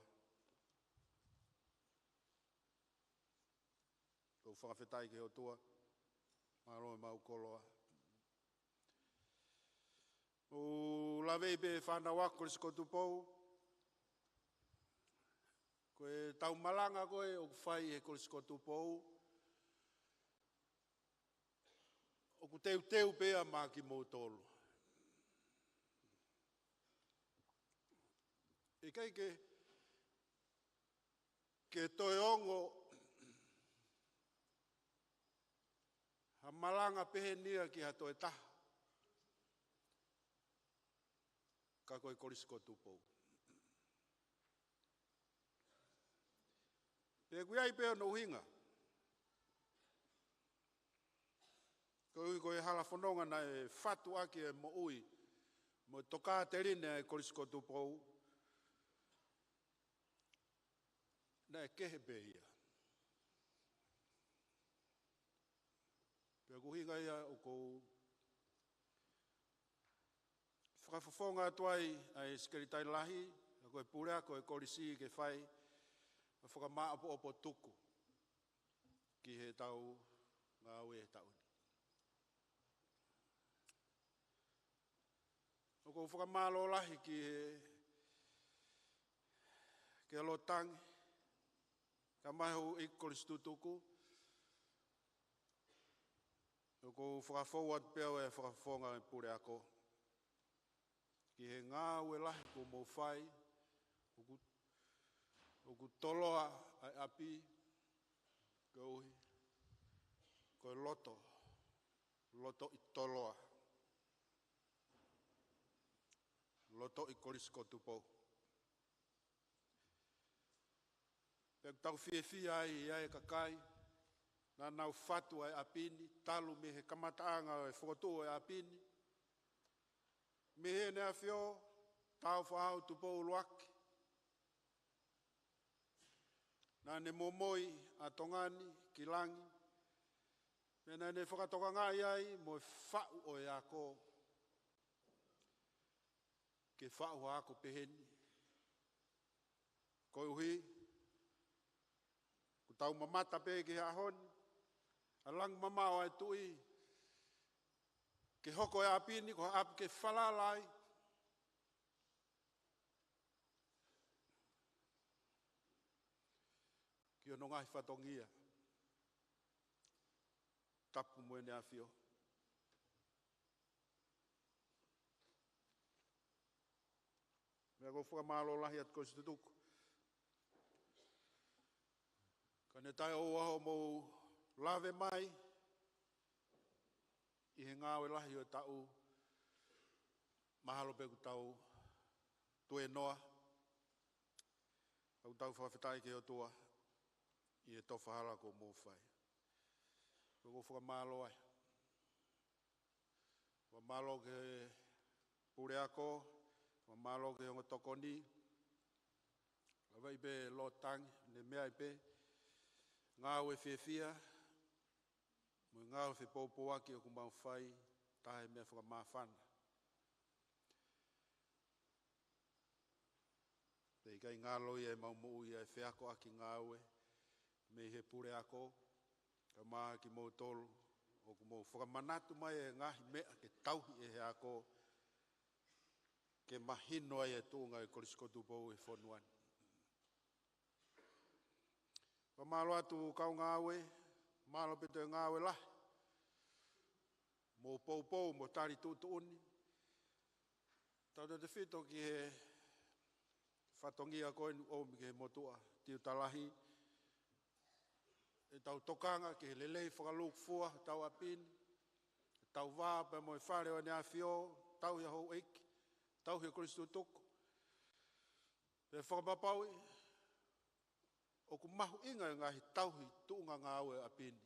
ʻOku ou fakafetaʻi ki he ʻOtua, mālō e mau koloa. ʻOku ou lave pē fānau ako Kolisi ko Tupou, ko ʻetau malanga ko ē ʻoku fai he Kolisi ko Tupou, ʻoku teuteu pē ia maʻa kimoutolu. ʻIkai ke, ke toe ongo ha malanga pehē ni ia ki ha toe taha, ka ko e Kolisi ko Tupou. Pea ʻoku ʻi ai pē hono ʻuhinga. Koeʻuhi ko e hala fononga naʻe fatu ʻaki e moʻui mo e tokāteline ʻa e Kolisi ko Tupou, naʻe kehe pē ia. Pea ko e ʻuhinga ia ʻoku ou fakafofonga atu ai ʻa e Sekelitali Lahi, ʻa ko e puleako e kolisi ke fai ʻa e fakamaʻopoʻopo tuku ki heʻetau ngāue he taʻu ni. ʻOku ou fakamālō lahi ki he, ki he lotangi, kae ʻumaʻā e houʻeiki kolisi tutuku. ʻOku ou fakafou atu pē au e fakafofonga e puleako ki he ngāue lahi kuo mou fai, ʻoku, ʻoku toloa ʻa e ʻapi, koeʻuhi ko e loto, lotoʻi toloa, lotoʻi Kolisi ko Tupou. Pea ʻoku tau fiefia ai ʻa e kakai naʻa nau fatu ʻa e ʻapi ni, talu mei he kamataʻanga ʻo e fokotuʻu ʻo e ʻapi ni, mei heʻene ʻAfio, Tāufaʻāhau Tupou ʻUluaki, naʻa ne momoi ʻa Tonga ni ki langi, pea naʻa ne fakatokangaʻi ai mo e faʻu ʻo e ako ke faʻu ha ako pehē ni. Koeʻuhi, ʻoku tau mamata pē ki he ʻaho ni, ʻa e langi mamaʻo ʻa e Tuʻi, ke hoko e ʻapi ni ko ha ʻapi ke falala ai ki hono ngaahi fatongia, tapu mo ʻEne ʻAfio. Pea ʻoku ou fakamālō lahi atu ko e tutuku. Ka ne taʻeʻoua hoʻomou lave mai ʻi he ngāue lahi ʻo e taʻu, mahalo pē ʻoku tau tuēnoa, ka ʻoku tau fakafetaʻi ki he ʻOtua ʻi he tofa hala kuo mou fai. Pea ʻoku ou fakamālō ai. Fakamālō ki he puleako, fakamālō ki he ongo tokoni. Lava ai pē Lord Tangi, ne meʻa ai pē, ngāue fiefia, mo e ngāue fepoupouaki ʻoku mau fai, taha e meʻa fakamāfana. Pea ʻikai ngalo ia ʻemau moʻui ʻa e feakoʻaki ngāue mei he puleako, kae ʻumaʻā kimoutolu ʻoku mou fakamanatu mai e ngaahi meʻa ke tauhi ʻe he ako, ke mahino ai e tuʻunga ʻo e Kolisi ko Tupou he fonua ni. Fakamālō atu kau ngāue, mālō pē toe ngāue lahi. Mou poupou, mou tali tuʻutuʻuni. Tautautefito ki he fatongia ko eni ʻoku ʻomi ki he motuʻa Tiuta Lahi, ʻetau tokanga ki he lelei fakalūkufua hotau ʻapi ni, ʻetau vā pea mo e fale ʻo ʻEne ʻAfio, tauhi ʻa houʻeiki, tauhi ʻa e Kolisi Tutuku. Pea fakapapauʻi ʻoku mahuʻinga e ngaahi tauhi tuʻunga ngāue ʻapi ni,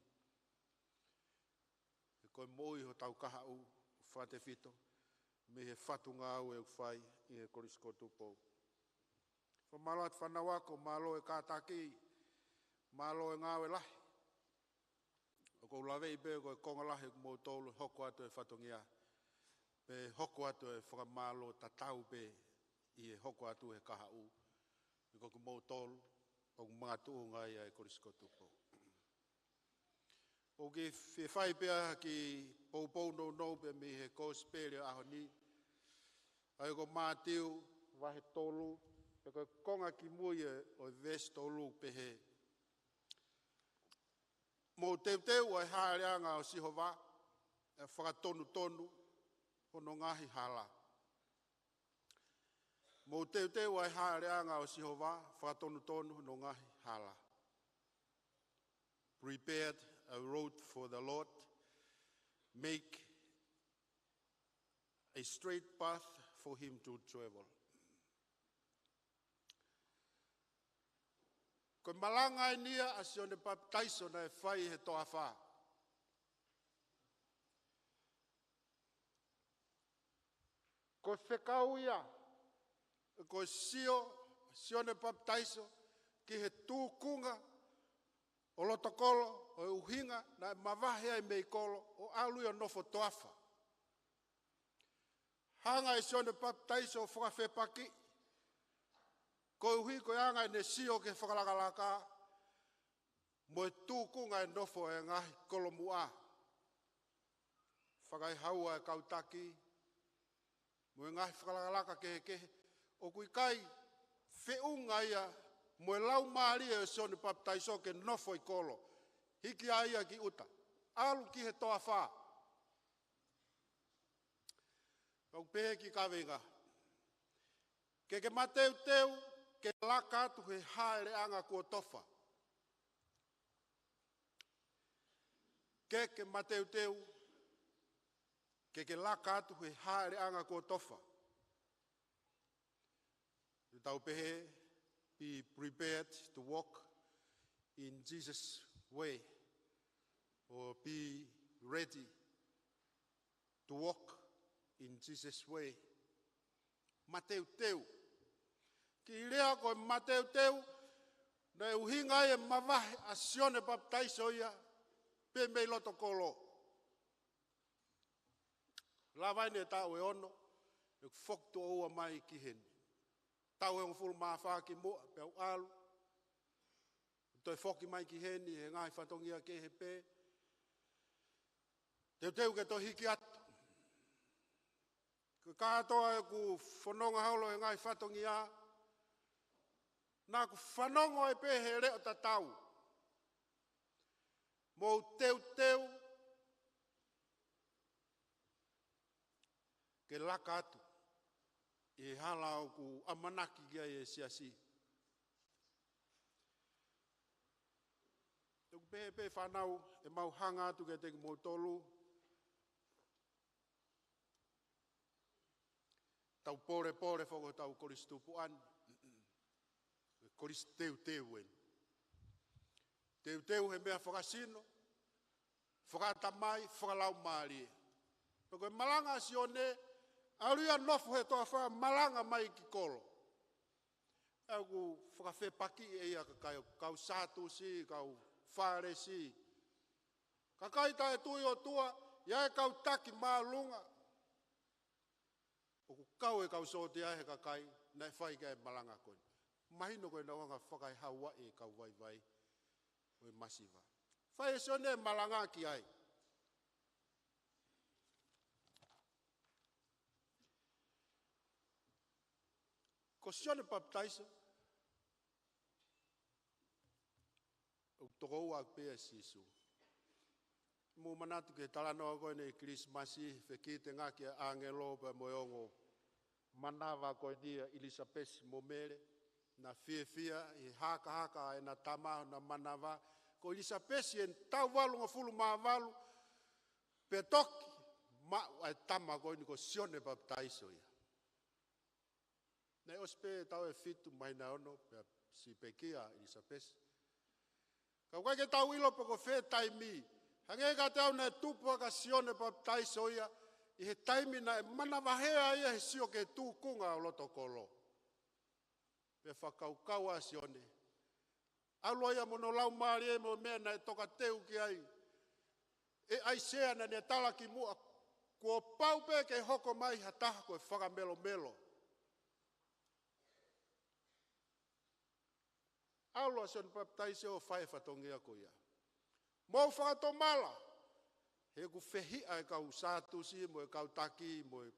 he ko e moʻui hotau kahaʻu, fakatefito mei he fatu ngāue ʻoku fai ʻi he Kolisi ko Tupou. Fakamālō atu fānau ako, mālō e kātaki, mālō e ngāue lahi. ʻOku ou laveʻi pē ko e konga lahi ʻo kimoutolu ʻe hoko atu e fatongia, pea hoko atu e fakamālō tatau pē ʻi he hoko atu he kahaʻu, he ko kimoutolu ʻoku makatuʻunga ai ʻa e Kolisi ko Tupou. ʻOku ou fie fai pē ha kiʻi poupou nounou pē mei he Kosipeli ʻo e ʻaho ni, ʻa ia ko Mātiu vahe tolu, pea ko e konga kimui ʻo e veesi tolu, pehē: Mou teuteu ʻa e hāʻeleʻanga ʻo Sihova, ʻe fakatonutonu hono ngaahi hala. Mou teuteu ʻa e hāʻeleʻanga ʻo Sihova, fakatonutonu hono ngaahi hala. Prepared a road for the Lord, make a straight path for him to travel. Ko e malanga eni ia ʻa Sione Papitaiso naʻe fai he toafa. Ko e fekau ia, ko e sio ʻa Sione Papitaiso ki he tūkunga ʻo loto kolo, ʻo e ʻuhinga naʻe mavahe ai mei kolo ʻo ʻalu ia ʻo nofo toafa. Hanga ʻe Sione Papitaiso ʻo fakafepakiʻi, koeʻuhi ko e anga ʻene sio ki he fakalakalaka, mo e tūkunga ʻe nofo ai e ngaahi kolomuʻa, fakaehaua e kau taki, mo e ngaahi fakalakalaka kehekehe, ʻoku ʻikai feʻunga ia mo e laumālie ʻo Sione Papitaiso ke nofo ʻi kolo. Hiki ai ia ki ʻuta, ʻalu ki he toafa. Pea ʻoku pehē e kiʻi kaveinga: Ke ke mateuteu ke laka atu he hāʻeleʻanga kuo tofa. Ke ke mateuteu ke ke laka atu he hāʻeleʻanga kuo tofa. Tau pehē, be prepared to walk in Jesus' way, or be ready to walk in Jesus' way. Mateuteu. Kiʻi lea ko e mateuteu, naʻe ʻuhinga ai e mavahe ʻa Sione Papitaiso ia pē mei loto kolo. Lava eni e taʻu ʻe ono, ʻoku foki tuʻo ua mai ki heni. Taʻu ʻe hongofulu mā fā kimuʻa, pea u ʻalu. Toe foki mai ki heni he ngaahi fatongia kehe pē. Teuteu ke toe hiki atu. Ko e kātoa ʻeku fononga holo he ngaahi fatongia, naʻa ku fanongo ai pē he leʻo tatau: Mou teuteu ke laka atu ʻi he hala ʻoku ʻamanaki ki ai e siasi. Te u pehē pē fānau, ʻemau hanga atu kiate kimoutolu, tau pōlepole foki hotau kolisi tupuʻa ni. Kolisi teuteu eni. Teuteu he meʻa fakasino, fakatamai, fakalaumālie. Pea ko e malanga ʻa Sione, ʻalu ia ʻo nofo he toafa, malanga mai ki kolo. ʻOku fakafepakiʻi ʻe ia kakai, kau Sātusi, kau Fālesi, kakai taʻetui ʻOtua, ʻa e kau taki māʻolunga. ʻOku kau e kau sōtia he kakai naʻe fai ki ai e malanga ko eni. Mahino ko e naʻe hanga ʻo fakahauaʻi e kau vaivai ʻo e masiva. Fai ʻe Sione e malanga ki ai. Ko Sione Papitaiso, ʻoku tokoua pē ʻa Sīsū. Mou manatu ki he talanoa ko eni ʻi he Kilisimasi, fekitengaki ʻa e ʻāngelo pea mo e ongo manava ko eni ʻa ʻIlisapesi mo Mele. Naʻa na fiefia ʻi he hakahaka ʻena tama, ʻena manava. Ko ʻIlisapesi ʻene taʻu valungofulu mā valu, pea toki maʻu ʻa e tama ko eni ko Sione Papitaiso ia. Naʻe ʻosi pē taʻu ʻe fitu māhina ʻe ono, pea siʻi pekia ʻa ʻIlisapesi. Ka ʻoku ʻikai ke tau ʻilo pe ko e fē taimi. Hangē kiate au naʻe tupu hake ʻa Sione Papitaiso ia ʻi he taimi naʻe manavahē ai ia he sio ki he tūkunga ʻo loto kolo. Pea fakakaukau ʻa Sione, ʻalu ia mo hono laumālie mo e meʻa naʻe tokateu ki ai ʻe ʻAisea naʻa ne tala kimuʻa, kuo pau pē ke hoko mai ha taha ko e fakamelomelo. ʻAlu ʻa Sione Papitaiso ʻo fai e fatongia ko ia. Mou fakatomala, he ʻoku fehiʻa e kau Sātusi mo e kau taki mo e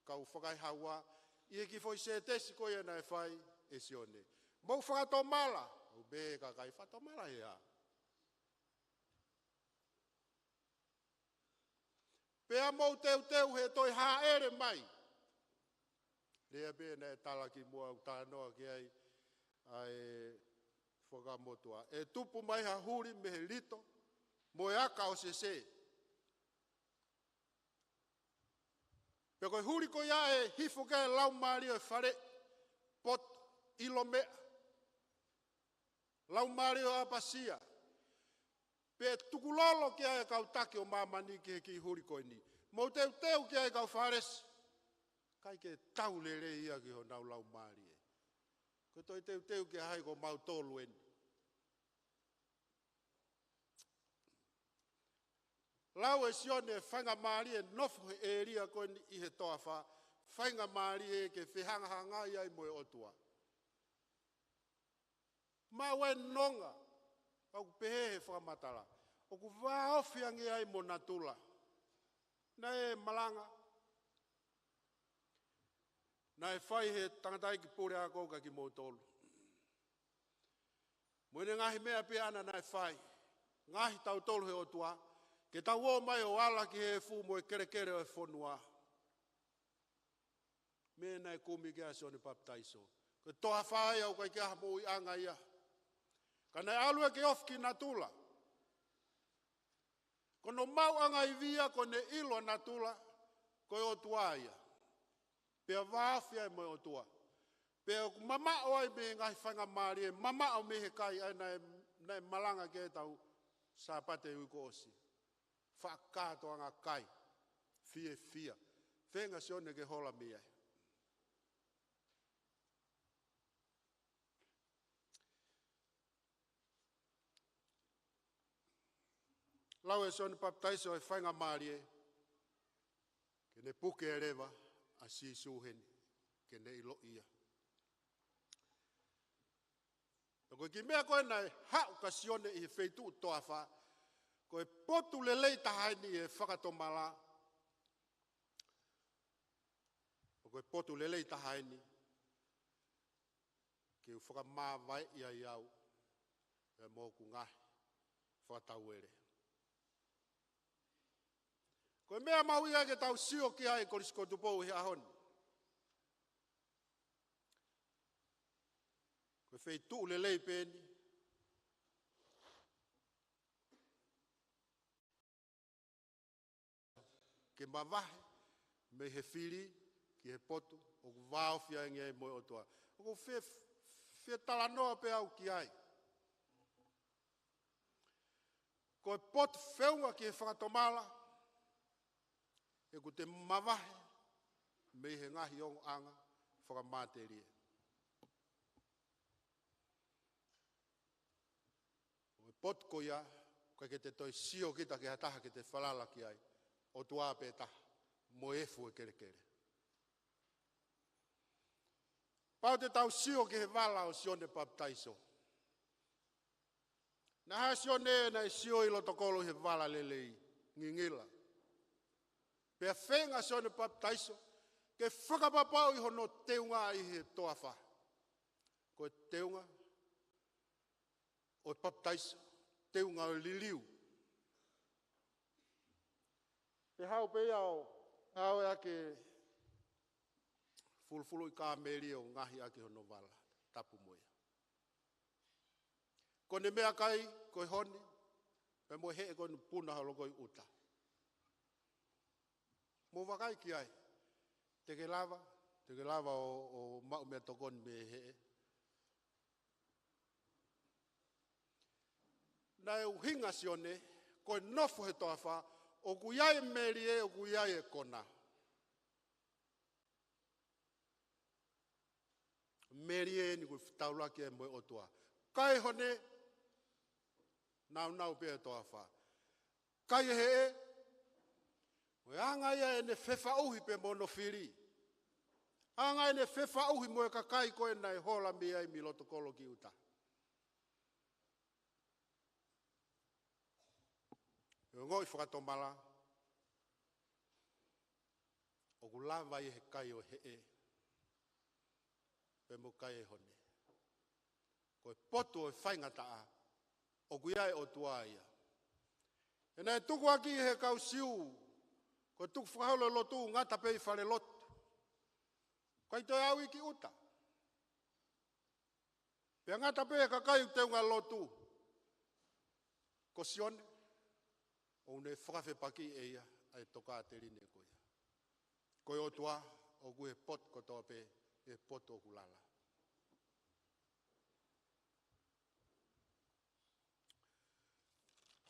kau fakaehaua ʻi he kiʻi foʻi sētesi ko ia naʻe fai ʻe Sione. Mou fakatomala, ʻo pehē ʻe he kakai, fakatomala ʻe hā? Pea mou teuteu he toe hāʻele mai. Lea pē naʻe tala kimuʻa ʻoku talanoa ki ai ʻa e Fuakava Motuʻa. ʻE tupu mai ha huli mei he lito mo e aka ʻo sesē. Pea ko e huli ko ia ʻe hifo ki ai e laumālie ʻo e faleʻi, poto, ʻilo meʻa, laumālie ʻo e ʻapasia. Pea tukulolo ki ai e kau taki ʻo māmani ki he kiʻi huli ko eni. Mou teuteu ki ai kau Fālesi. ʻIkai ke tau lelei ia ki honau laumālie. Ko e toe teuteu ki ai ko mautolu eni. Lau ʻe Sione e faingamālie nofo he ʻēlia ko eni ʻi he toafa, faingamālie ke fehangahangai ai mo e ʻOtua. Maʻu e nonga, ʻoku pehē he fakamatala, ʻoku vāofi ange ai mo natula. Naʻe malanga, naʻe fai he tangataʻeiki puleako ka kimoutolu. Mo ʻene ngaahi meʻa pē ʻaʻana naʻe fai. Ngaohi tautolu he ʻOtua, ke tau ō mai ʻo ala ki he efu mo e kelekele ʻo e fonua. Meʻa naʻe kumi ki ai ʻa Sione Papitaiso. Ko e toafa ia ʻoku ʻikai ke ʻi ai ha moʻuiʻanga ia. Ka naʻe ʻalu ia ke ofi ki natula. Ko hono maʻuʻanga ivi ia ko ʻene ʻilo ʻa natula, ko e ʻOtua ia. Pea vāofi ai mo e ʻOtua. Pea ʻoku mamaʻo ai mei he ngaahi faingamālie, mamaʻo mei he kai ʻa ia naʻe, naʻe malanga ki ai ʻetau Sāpate uike kuo ʻosi. Fakakātoanga kai, fiefia. Feinga ʻa Sione ke hola mei ai. Lau ʻe Sione Papitaiso e faingamālie, ke ne puke e leva ʻa Sīsū heni, ke ne ʻiloʻi ia. Pea ko e kiʻi meʻa ko ē naʻe haʻu kia Sione ʻi he feituʻu toafa, ko e potu lelei taha eni e fakatomala. Pea ko e potu lelei taha eni ke u fakamāvaeʻi ai au, pea mo hoku ngaahi fakatauele. Ko e meʻa mahuʻinga ke tau sio ki ai, Kolisi ko Tupou, he ʻaho ni. Feituʻu lelei pē eni ke mavahe mei he fili ki he potu ʻoku vāofi ange ai mo e ʻOtua. ʻOku fie, fie talanoa pē au ki ai. Ko e potu feʻunga ki he fakatomala, ʻoku te mavahe mei he ngaahi ongoʻanga fakamatelie. Ko e potu ko ia, ʻoku ʻikai ke te toe sio kita ki ha taha ke te falala ki ai, ʻOtua pē taha, mo e efu e kelekele. Pau te tau sio ki he vala ʻo Sione Papitaiso. Naʻe hā ʻa Sione naʻe sio ʻi loto kolo ʻi he vala lelei, ngingila. Pea feinga ʻa Sione Papitaiso ke fakapapauʻi hono teunga ʻi he toafa. Ko e teunga ʻo e papitaiso, teunga ʻo e liliu. Pea haʻu pē ia ʻo, ʻo ʻave ʻa e fulufuluʻi kāmeli ʻo ngaohi ʻaki hono vala, tapu mo ia. Ko ʻene meʻakai, ko e hone, pea mo e heʻe ko eni puna holo ko ē ʻi ʻuta. Mou vakai ki ai, te ke lava, te ke lava ʻo, ʻo maʻu meʻatokoni mei he heʻe. Naʻe ʻuhinga ʻa Sione, ko e nofo he toafa, ʻoku ʻi ai e melie, ʻoku ʻi ai e kona. Melie eni ʻoku fetaulaki ai mo e ʻOtua. Kai hone, naunau pē he toafa. Kai e heʻe, ʻoku anga ia ʻene fefaʻuhi pea mo hono fili. Anga ʻene fefaʻuhi mo e kakai ko ē naʻe hola mei ai mei loto kolo ki ʻuta. ʻE ongoʻi fakatomala, ʻoku lava ʻi he kai ʻo e heʻe, pea mo kai e hone. Ko e potu ʻo e faingataʻa, ʻoku ʻi ai e ʻOtua ia. ʻE naʻe tukuakiʻi he kau Siu, ko e tukufakaholo lotu ngata pē ʻi falelotu. ʻIkai toe aʻu ia ki ʻuta. Pea ngata pē he kakai ʻoku teunga lotu. Ko Sione, ʻoku ne fakafepakiʻi ʻe ia ʻa e tokāteline ko ia. Ko e ʻOtua, ʻoku ʻi he potu kotoa pē, ʻi he potu ʻoku lala.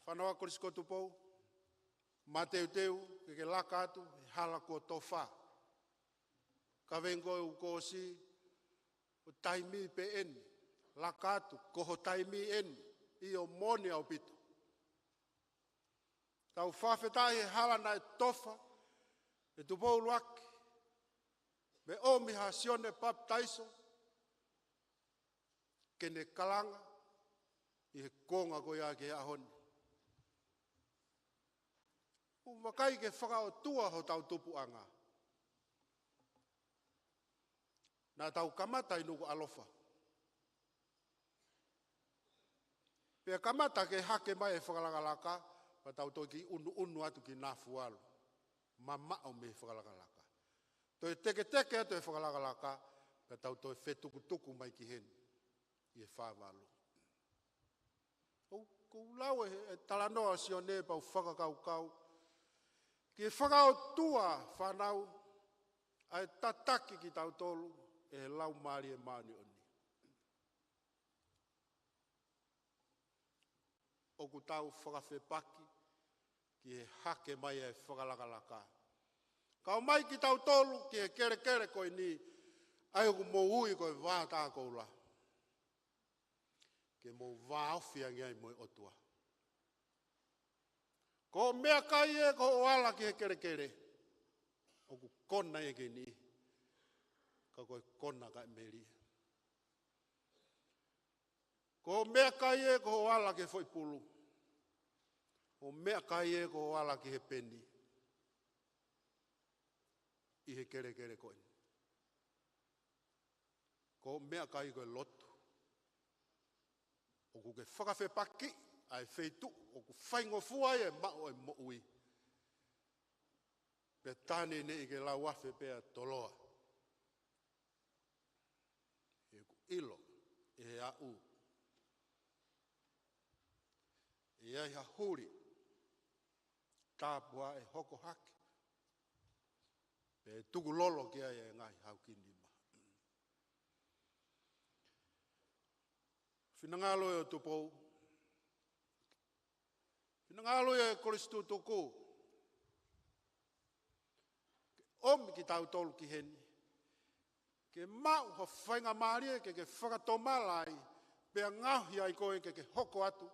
Fānau ʻa Kolisi ko Tupou, mateuteu ke ke laka atu he hala kuo tofa. Ka vengo e u kosi, ʻo taimi pē eni, laka atu, ko ho taimi eni, ʻio moʻoni ʻaupito. Tau fakafetaʻi he hala naʻe tofa ʻe Tupou ʻUluaki, mo e ʻomi ʻa Sione Papitaiso, ke ne kalanga ʻi he konga ko ia ki he ʻaho ni. ʻOku vakai ke fakaʻotua hotau tupuʻanga. Naʻa tau kamata ʻi Nukuʻalofa. Pea kamata ke hake mai e fakalakalaka, pea tau toe kiʻi ʻunuʻunu atu ki Nafualu. Mamaʻo mei he fakalakalaka. Toe teketeke atu e fakalakalaka, pea tau toe fetukutuku mai ki heni. ʻI he fā valu. ʻOku, ʻoku lau e, e talanoa ʻa Sione pea u fakakaukau. Ke fakaʻotua fānau, ʻa e tataki kitautolu, ʻe he Laumālie Māʻoniʻoni. ʻOku tau fakafepaki ki he hake mai e fakalakalaka. Ka ʻomai kitautolu ki he kelekele ko eni, ʻa ia ʻoku mou ui ko e Vātā Koula. Ke mou vāofi ange ai mo e ʻOtua. Ko e meʻakai ē ko hoʻo ala ki he kelekele. ʻOku kona ia ke ni. Ka ko e kona ka e melie. Ko e meʻakai ē ko hoʻo ala ki he foʻi pulu. Ko e meʻakai ē ko hoʻo ala ki he peni. ʻI he kelekele ko eni. Ko e meʻakai ko e lotu. ʻOku ke fakafepaki ʻa e feituʻu ʻoku faingofua ai e maʻu e moʻui. Pea tā neʻineʻi ke lau afe pea toloa. He ʻoku ʻilo, ʻe aʻu. ʻE ʻi ai ha huli tāpuhā ʻe hoko hake, pea tukulolo ki ai e ngaahi haukinima. Finangalo ʻo Tupou, finangalo ʻo Kolisi Tutuku, ke ʻomi kitautolu ki heni, ke maʻu ha faingamālie ke ke fakatomala ai, pea ngaohi ai koe ke ke hoko atu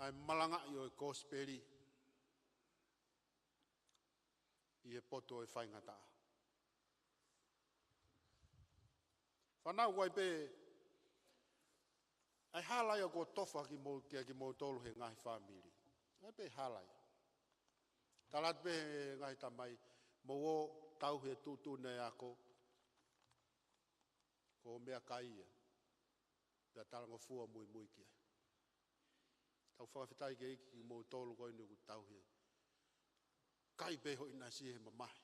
ʻa e malangaʻi ʻo e kosipeli ʻi he poto ʻo e faingataʻa. Fānau, ʻoku ʻi ai pē ʻa e hala ia kuo tofa ki mou, kia kimoutolu he ngaahi fāmili. ʻOku ʻi ai pē hala ia. Tala atu pē he ngaahi tamai, mou ō tauhi e tuʻutuʻuni ʻa e ako, ko e meʻakai ia, pea talangofua muimui ki ai. Tau fakafetaʻi ki he ʻEiki kimoutolu ko eni ʻoku tauhi. Kai pē hoʻo ʻinasi he mamahi,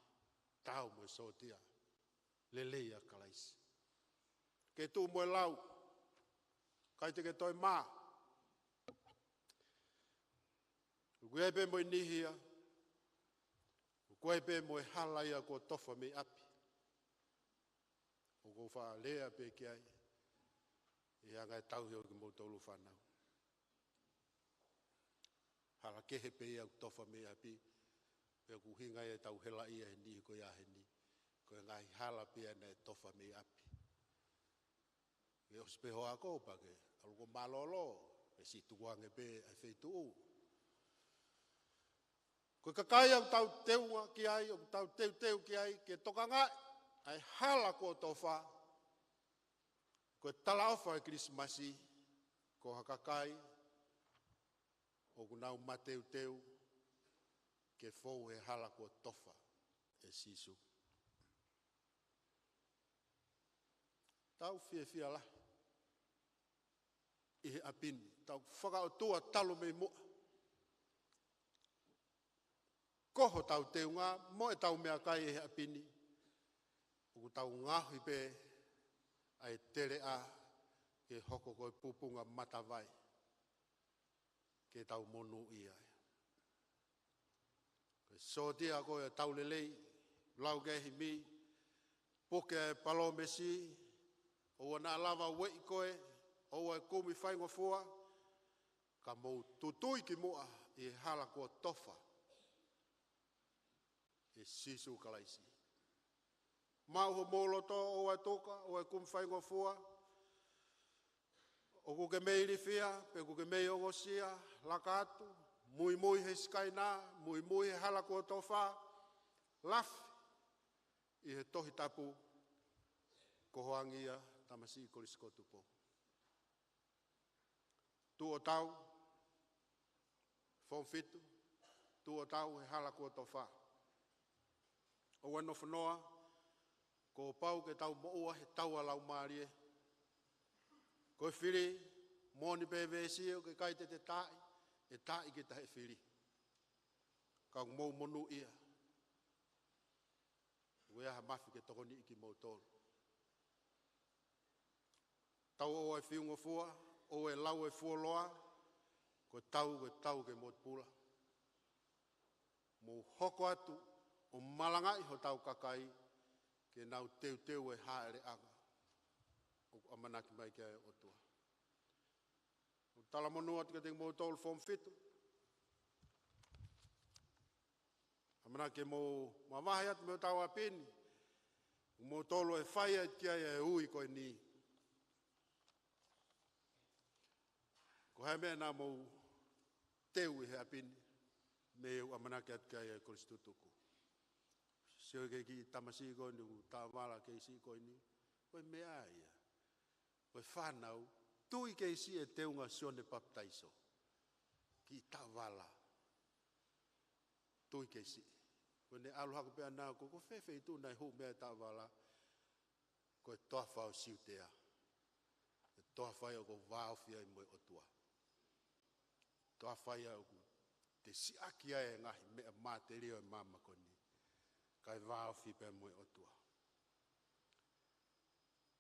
taau mo e sōtia lelei ʻa Kalaisi. Ke tuʻu mo e lau, ʻikai te ke toe mā. ʻOku ʻi ai pē mo e niʻihi ia, ʻoku ʻi ai pē mo e hala ia kuo tofa mei ʻapi, ʻoku ou faʻa lea pē ki ai, ʻi he anga e tauhi ʻo kimoutolu fānau. Hala kehe pē ia ʻoku tofa mei ʻapi, pea ʻoku ʻuhinga ia ʻetau helaʻia he niʻihi ko ia heni, ko e ngaahi hala pē ia naʻe tofa mei ʻapi. Ke ʻosi pē hoʻo ako pea ke ʻalu ʻo mālōlō, ke siʻi tukuange pē ʻa e feituʻu. Ko e kakai ʻoku tau teunga ki ai, ʻoku tau teuteu ki ai, ke tokangaʻi ʻa e hala kuo tofa, ko e talaʻofa ʻo e Kilisimasi, ko ha kakai ʻoku nau mateuteu ke fou he hala kuo tofa ʻe Sīsū. Tau fiefia lahi ʻi he ʻapi ni, tau fakaʻotua talu mei muʻa. Ko hotau teunga mo ʻetau meʻakai ʻi he ʻapi ni, ʻoku tau ngaohi pē ʻa e teleʻa ke hoko ko e pupunga matavai ke tau monūʻia ai. Ko e sōtia ko e tau lelei, lau ki he himi, puke e palōmesi, ʻoua naʻa lava ueʻi koe, ʻoua ʻe kumi faingofua, ka mou tutui ki muʻa ʻi he hala kuo tofa ʻe Sīsū Kalaisi. Maʻu homou loto, ʻoua ʻe tuka, ʻoua ʻe kumi faingofua. ʻOku ke mei ilifia, pe ʻoku ke mei ongosia, laka atu, muimui he sikaina, muimui he hala kuo tofa, lafi ʻi he Tohi Tapu, ko ho angi ia, tamasiʻi Kolisi ko Tupou. Tuʻu ʻo tau, Form fitu, tuʻu ʻo tau he hala kuo tofa. ʻOua ʻe nofo noa, kuo pau ke tau moʻua he taua laumālie. Ko e fili, moʻoni pē veesi ʻoku ʻikai te te taaʻi, ʻe taaʻi kita he fili. Ka ʻoku mou monūʻia. ʻOku ʻi ai ha mafi ke tokoniʻi kimoutolu. Tau ʻoua ʻe fiungofua, ʻoua ʻe lau e fuoloa, ko e tau, ko e tau ke motupula. Mou hoko atu ʻo malangaʻi hotau kakai, ke nau teuteu e hāʻeleʻanga ʻoku ʻamanaki mai ki ai e ʻOtua. ʻOku talamonū atu kiate kimoutolu Form fitu. ʻAmanaki ke mou mavahe atu mei hotau ʻapi ni, ʻoku moutolu ʻe fai atu ki ai e ui ko eni. Ko e hā e meʻa naʻa mou teu ʻi he ʻapi ni, mei heʻeku ʻamanaki atu ki ai e Kolisi Tutuku. Sio ki he kiʻi tamasiʻi ko eni, ʻoku taʻovala kei siʻi ko eni. Ko e meʻa ia. Ko e fānau, tui kei siʻi e teunga Sione Papitaiso. Kiʻi taʻovala. Tui kei siʻi. Ko ʻene ʻalu hake pē ʻana, ko, ko fē feituʻu naʻe hū mei ai e taʻovala, ko e toafa ʻo Siutea. Ko e toafa ia ʻoku vāofi ai mo e ʻOtua. Toafa ia ʻoku te siʻaki ai e ngaahi meʻa mātelio ʻo e māmani ko eni. Kae vāofi pē mo e ʻOtua.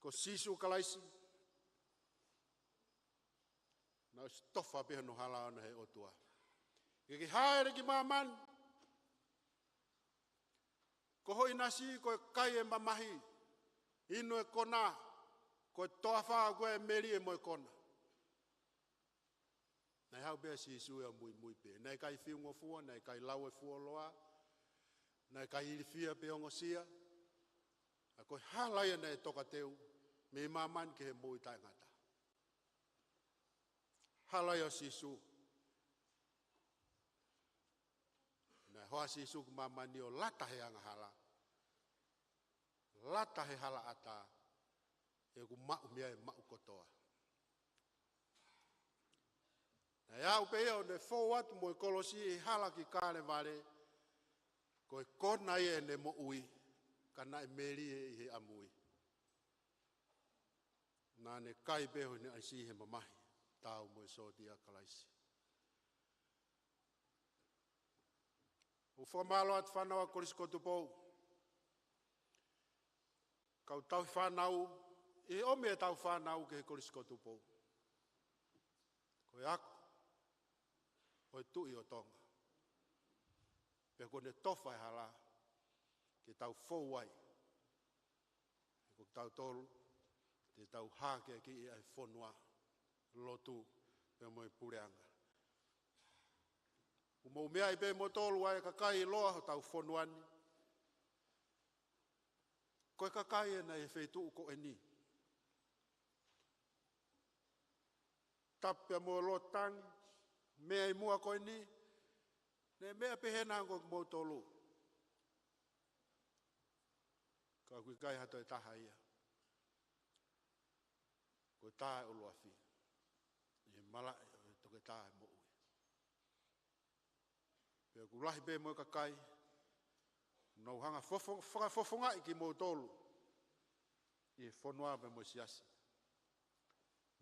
Ko Ko Sīsū Kalaisi, naʻe ʻosi tofa pē hono hala ʻoʻona ʻe he ʻOtua. Ke ke hāʻele ki māmani, ko ho ʻinasi ko e kai e mamahi, inu e kona, ko e toafa ko e melie mo e kona. Naʻe haʻu pē ʻa Sīsū ia ʻo muimui pē. Naʻe ʻikai fiungofua, naʻe ʻikai lau e fuoloa, naʻe ʻikai ilifia pe ongosia. ʻA ko e hala ia naʻe tokateu mei māmani ki he moʻui taʻengata. Hala ia ʻo Sīsū. Naʻe hoa ʻa Sīsū ki māmani ʻo lata he angahala, lata he halaʻatā, ʻoku maʻu mei ai e maʻu kotoa. Naʻe aʻu pē ia ʻo ne fou atu mo e kolosi ʻi he hala ki Kalevale, ko e kona ia ʻene moʻui, ka naʻe melie ʻi he ʻamui. Naʻa ne kai pē ho ʻinasi he mamahi, taau mo e sōtia ʻa Kalaisi. ʻOku fakamālō atu fānau ʻa Kolisi ko Tupou. Kau tauhi fānau, ʻi he ʻomi ʻetau fānau ki he Kolisi ko Tupou. Ko e ako ʻo e Tuʻi ʻo Tonga. Pea kuo ne tofa e hala ke tau fou ai. He ko kitautolu te tau hākeakiʻi ʻa e fonua, lotu, pea mo e puleʻanga. ʻOku mou meaʻi pē moutolu ʻa e kakai ʻiloa hotau fonua ni. Ko e kakai ʻena ʻi he feituʻu ko eni. Tapu pea mo e lotangi, meʻa ʻi muʻa ko eni, naʻe meʻa pehē na ko moutolu. Ka ʻoku ʻikai ha toe taha ia. Ko e tā ʻuluafi ʻi he malaʻe ʻo e toketā ʻo e moʻui. Pea ʻoku lahi pē mo e kakai naʻa nau hanga fofo-, fakafofongaʻi kimoutolu ʻi he fonua pea mo e siasi.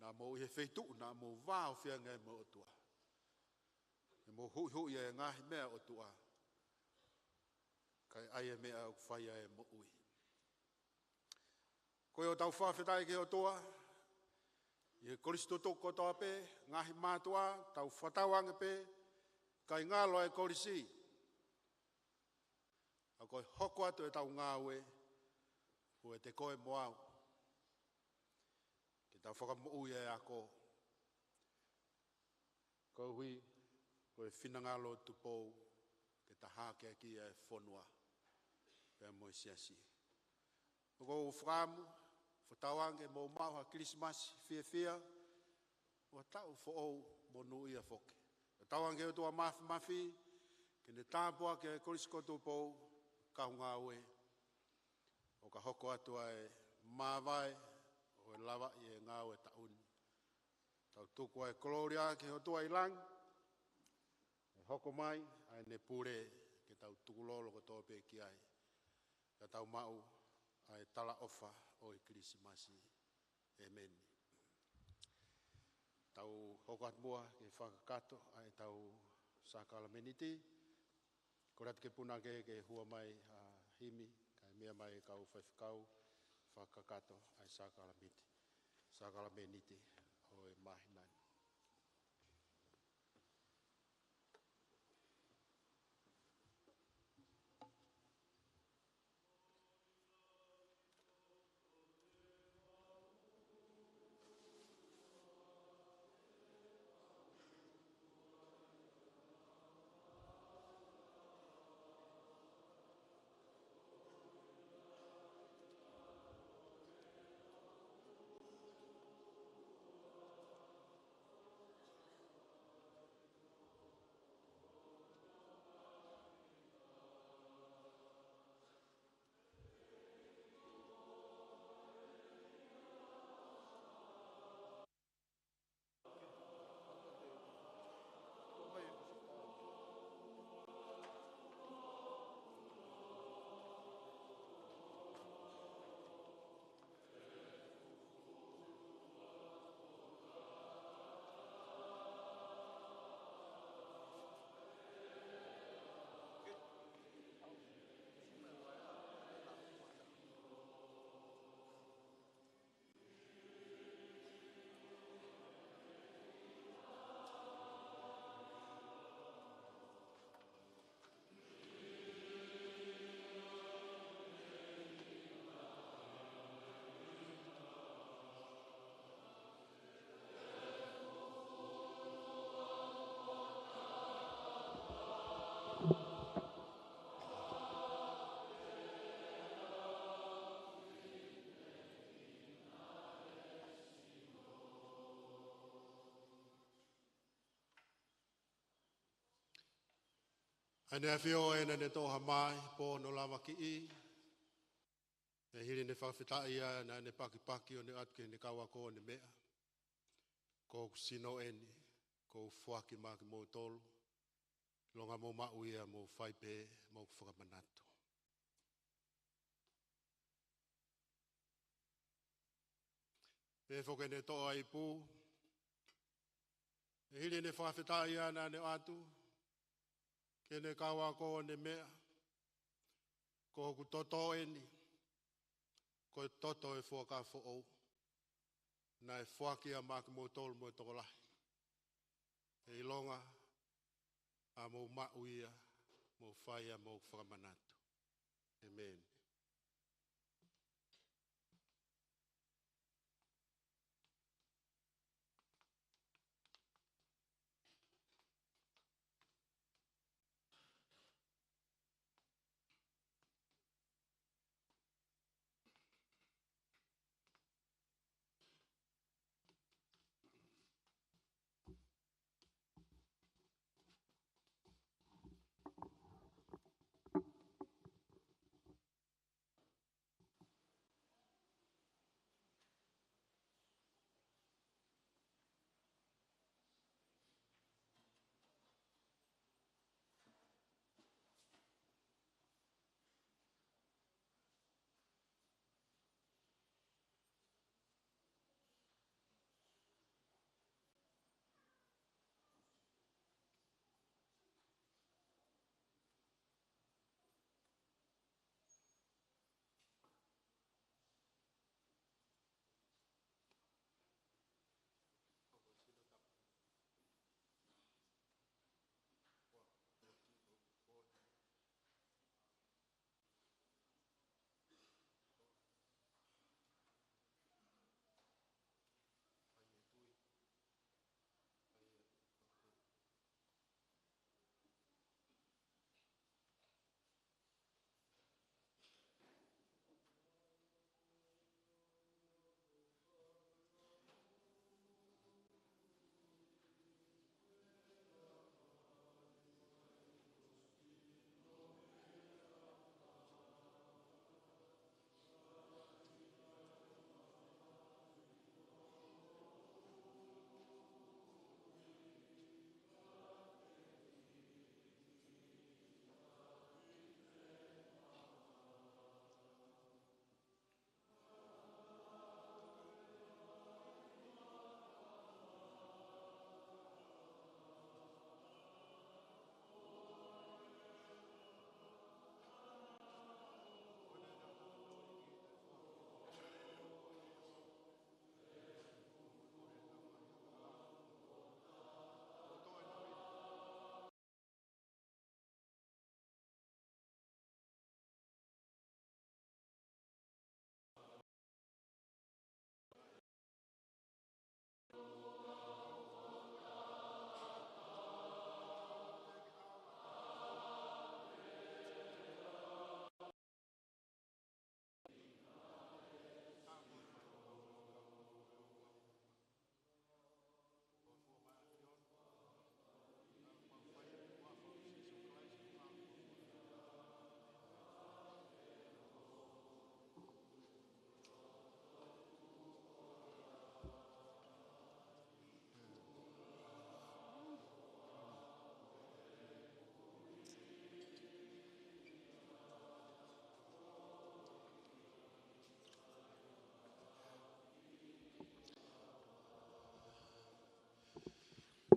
Naʻa mou ʻi he feituʻu naʻa mou vāofi ange ai mo e ʻOtua. ʻE mou huʻihuʻi e ngaahi meʻa ʻa e ʻOtua, kae ʻai e meʻa ʻoku fai ai e moʻui. Ko ia ʻoku tau fakafetaʻi ki he ʻOtua ʻi he kolisi tutuku kotoa pē, ngaahi mātuʻa, tau fakatauange pē, kae ngalo e kolisi, ʻa ko e hoko atu ʻetau ngāue, ʻoku ʻiate koe mo au, ke tau fakamoʻui e ako. Koeʻuhi ko e finangalo ʻo Tupou ke ta hākeakiʻi e fonua pea mo e siasi. ʻOku ou fakaʻamu, fakatauange ke mou maʻu ha Kilisimasi fiefia, ʻo ha taʻu foʻou monūʻia foki. Fakatauange ki he ʻOtua Māfimafi ke ne tāpuakiʻi e Kolisi ko Tupou, kau ngāue, ʻo ka hoko atu ʻa e māvae ʻo e lavaʻi e ngāue taʻu ni. Tau tuku ʻa e kolōlia ki he ʻOtua ʻi langi, ʻe hoko mai ʻa ʻene pule ke tau tukulolo kotoa pē ki ai, ka tau maʻu ʻa e talaʻofa ʻo e Kilisimasi. ʻĒmeni. Tau hoko atu muʻa ke fakakakato ʻa ʻetau sākalamēniti. Kole atu ki he punake ke hua mai ʻa Himi, kae meʻa mai e kau faifekau, fakakakato ʻa e sākalamēniti, sākalamēniti ʻo e māhina ni. ʻEne ʻAfio ē naʻa ne toʻo ha mai, pō hono lavakiʻi. ʻE hili ʻene fakafetaʻi ia naʻa ne pakipaki ʻo ne ʻoatu ki heʻene kau ako ʻo ne meʻa. Ko hoku sino eni, kuo u foaki maʻa kimoutolu. ʻIlonga mou maʻu ia, mou fai pē mo hoku fakamanatu. Pea foki ʻene toʻo ʻa e ipu, ʻe hili ʻene fakafetaʻi ia naʻa ne ʻoatu ki heʻene kau ako ʻo ne meʻa. Ko hoku toto eni, ko e toto ʻo e fuakava foʻou, naʻe foaki ia maʻa kimoutolu mo e tokolahi. ʻE ʻilonga ʻa mou maʻu ia, mou fai ia mo hoku fakamanatu. ʻĒmeni.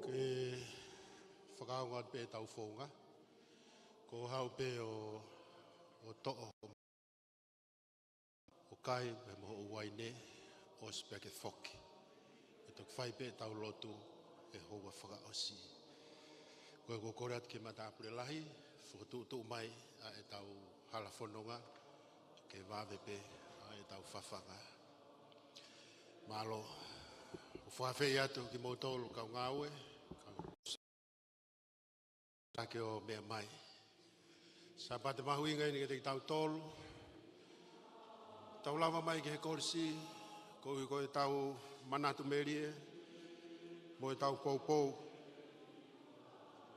Ke fakaongo atu pē ʻetau founga. Ko e haʻu pē ʻo, ʻo toʻo, ʻo kai pē mo hoʻo uaine, ʻosi pea ke foki. ʻE toki fai pē ʻetau lotu he houa fakaʻosi. Ko ia ʻoku ou kole atu ki he matāpule lahi, fokotuʻutuʻu mai ʻa ʻetau hala fononga, ke vave pē ʻa ʻetau fafanga. Mālō, ʻoku ou fakaafeʻi atu kimoutolu kau ngāue, kau ke ō meʻa mai. Sāpate mahuʻinga eni kiate kitautolu. Tau lava mai ki he kolisi, koeʻuhi ko ʻetau manatu melie, mo ʻetau poupou.